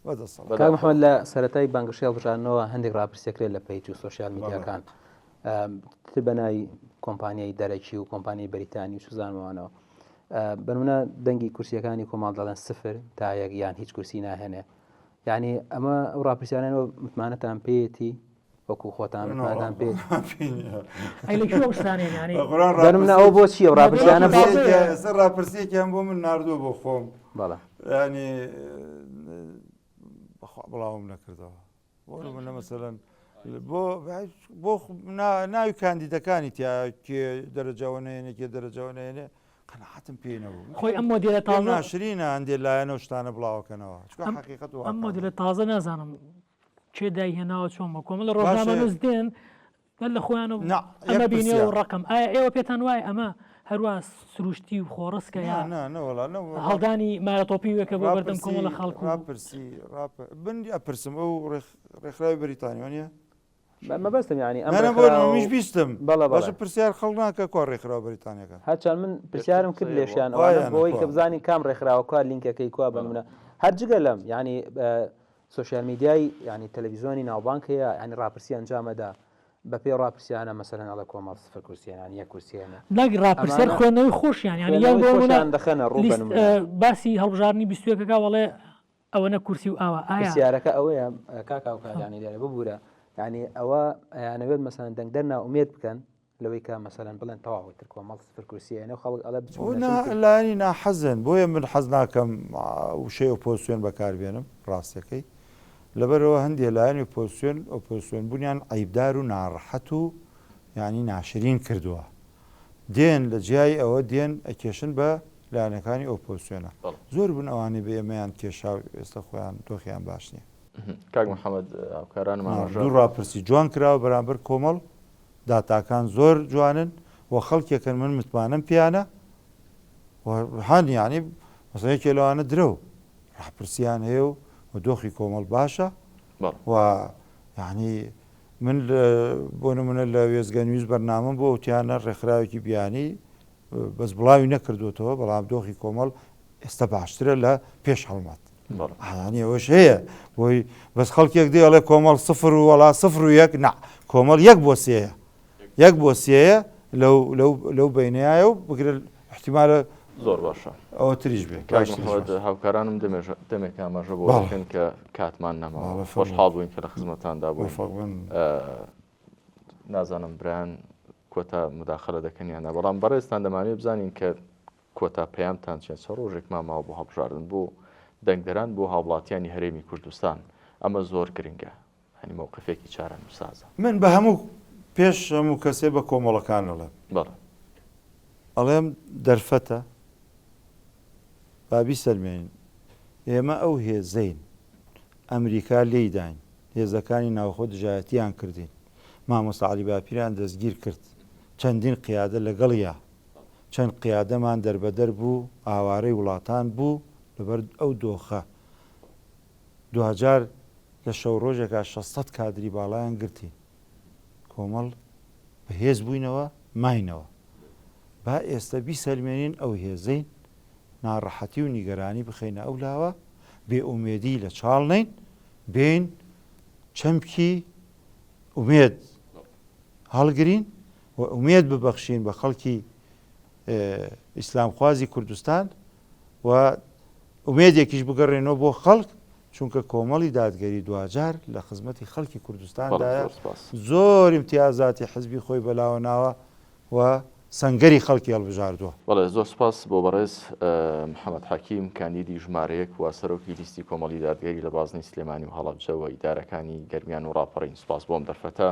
بە دەسەڵات. کاک محمد لە سەرەتای بانگەشەی هەڵبژاردنەوە هەندێک ڕاپرسی کرێت لە page و social media کان تر بە ناوی کۆمپانیای دەرەکی و کۆمپانیای بەریتانی و سوزانمەوانەوە. بەنمونە دەنگی کورسیەکانی کۆمەڵ دەڵێن سفر تا یەک یان هیچ کورسی ناهێنێ یعنی ئەمە ئەو ڕاپرسیانەوە متمانەتان پێیەتی وەکو خۆتان متمانەتان پێ بەنمونە ئەوە بۆ چییە ڕاپرسیانە ئێستا ڕاپرسیەکیان بۆ من ناردووە بۆ خۆم بەڵێ ینی بڵاوم نەکردەوە بۆ نمونە مەسەلەن بۆ بۆ ناوی کاندیدەکانی تیا کێ دەرەجەوە نێنێ کێ دەرەجەوە نێنێ قەناعەتم پێی نەبوو خۆی ئەم مۆدێلە تازە ناشرینە هەندێ لایەنە و شتانە بڵاوەکەنەوە چونکە حەقیقەت ئەم مۆدێلە تازە نازانم کێ دایهێناوە چۆن بۆ کۆمەڵە ڕۆژنامەنووس دێن بەر لە خۆیان و ئەمە بینێ و ڕقم ئایا ئێوە پێتان وایە ئەمە هەروە سروشتی و خۆڕسکە یا هەڵدانی مارەتۆپی وێکە بۆ بەردەم کۆمەڵە خەڵک ڕاپرسی بن ئەپرسم ئەو ڕێکخراوی بەریتانیا نیە مەبەستم یعنی ئەم منیش بیستم باشە پرسیار خەڵک ناکە کوا ڕێکخراوە بەریتانیەکە هەرچەند من پرسیارم کرد لێشیان ئەوانە بۆی کە بزانین کام ڕێکخراوە کوا لینکەکەی کوا بنمونە هەر جگە لەم یعنی سۆشیال میدیای یانی تەلەڤیزۆنی ناوبانگ هەیە یانی ڕاپرسی ئەنجامەدا بە پێی ڕاپرسیانە مەسەلەن ئەڵێ کۆمەڵ سفر کورسیە یان یەک کورسیە نەک ڕاپرسیار خوێندنەوەی خۆشیان یانی یان بۆ خۆشیان دەخەنە ڕوو بە نمونە باسی هەڵبژاردنی 21 ەکە وەڵێ ئەوەنە کورسی و ئاوا ئایا پرسیارەکە ئەوەیە کاک هاوکار یانی لێرە ببورە یانی ئەوە ئەیانەوێت مەسەلەن دەنگدەر نائومێد بکەن لەوەی کە مەسەلەن بڵێن تەواو ئیتر کۆمەڵ سفر کورسی ئەیەنێ و خەڵک ئەڵێ بچم و نەچم تر. لایەنی ناحەزن بۆیە من حەز ناکەم وشەی ئۆپۆزسیۆن بەکاربێنم ڕاستەکەی لەبەرئەوە هەندێ لایەنی ئۆپۆزسیۆن ئۆپۆزسیۆن بوونیان عەیبدار و ناڕەحەت و یانی ناشرین کردووە دێن لە جیای ئەوە دێن ئەکێشن بە لایەنەکانی ئۆپۆزسیۆنە زۆر بوون ئەوانەی بە ئێمەیان کێشا و ئێستا خۆیان دۆخیان باش نییە. کاک محەمەد هاوکارانمان دوو ڕاپرسی جوان کراوە بەرامبەر کۆمەڵ داتاکان زۆر جوانن و خەڵکێکن من متمانەم پێیانە و هەن یانی مەسەلەن یەکێ لەوانە درەو ڕاپرسیان هەیە و و دۆخی کۆمەڵ باشە و یعنی من بۆ نمونە لە وێزگە نیوز بەرنامەم بۆ وتیانە ڕێکخراوێکی بیانی بەس بڵاوی نەکردوێتەوە بەڵام دۆخی کۆمەڵ ئێستا باشترە لە پێش هەڵمەت ئایانی ئەوەش هەیە بۆی بەس خەڵکێک دێ ئەڵێ کۆمەڵ سفر و وەڵا سفر و یەک نا کۆمەڵ یەک بۆ سێیە یەک بۆ سێیە لەو لەو لەو بینایە و بگرە احتیمالە زۆر باشە ئەوە تریش بێ کاک محمد هاوکارانم دەمێک ئاماژە بۆ دەکەن کە کاتمان نەماوە خۆشحاڵ بووین کە لە خزمەتاندا بووین نازانم برایان کۆتا مداخلە دەکەن یان نا بەڵام بەڕێزتان دەمانەوێت بزانین کە کۆتا پەیامتان چیە؟ چەند ڕۆژێکمان ماوە بۆ هەڵبژاردن بۆ دەنگدەران بۆ هاوڵاتیانی هەرێمی کوردستان ئەمە زۆر گرنگە یانی مەوقفێکی چارەنووسسازە. من بە هەموو پێش هەموو کەسێ بە کۆمەڵەکان ئەڵێم. بەڵێ. ئەڵێم دەرفەتە با بیسەلمێنین ئێمە ئەو هێزەین ئەمریکا لێی داین هێزەکانی ناوخۆ دژایەتیان کردین مامۆستا عەلی باپیران دەستگیر کرد چەندین قیادە لەگەڵیا چەند قیادەمان دەربەدەر بوو، ئاوارەی وڵاتان بوو، لەبەر ئەو دۆخە دواجار لە شەو ڕۆژێکا 600 کادری باڵایان گرتین. کۆمەڵ بەهێز بووینەوە، ماینەوە. با ئێستە بیسەلمێنین ئەو هێزەین، ناڕەحەتی و نیگەرانی بخەینە ئەو لاوە، بێئومێدی لە چاڵ نەین، بێین چەمکی ئومێد هەڵگرین و ئومێد ببەخشین بە خەڵکی ئیسلامخوازی کوردستان و ئومێدێکیش بگەڕێنەوە بۆ خەڵک چونکە کۆمەڵی دادگەری دواجار لە خزمەتی خەڵکی کوردستاندایە زۆر ئیمتیازاتی حزبی خۆی بەلاوە ناوە و سەنگەری خەڵکی هەڵبژاردووە. بەڵێ زۆر سوپاس بۆ بەڕێز محەمەد حەکیم کاندیدی ژمارە یەک و سەرۆکی لیستی کۆمەڵی دادگەری لە بازنەی سلێمانی و هەڵەبجە و ئیدارەکانی گەرمیان و ڕاپەڕین سوپاس بۆ ئەم دەرفەتە.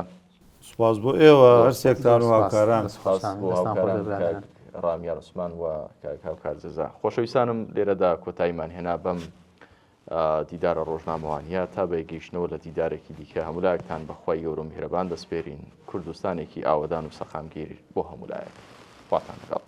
سوپاس بۆ ئێوە هەرسێکتان و هاوکاران. سوپاس بۆ هاوکاران کاک ڕامیار عوسمان و کاک هاوکار جەزا. خۆشەویستانم لێرەدا کۆتاییمان هێنا بەم دیدارە ڕۆژنامەوانییە تا بە یەکگەیشتنەوە لە دیدارێکی دیکە هەموولایەکتان بە خوای گەورە و میهرەبان دەسپێرین کوردستانێکی ئاوەدان و سەقامگیر بۆ هەموولایەک خواتان لەگەڵ.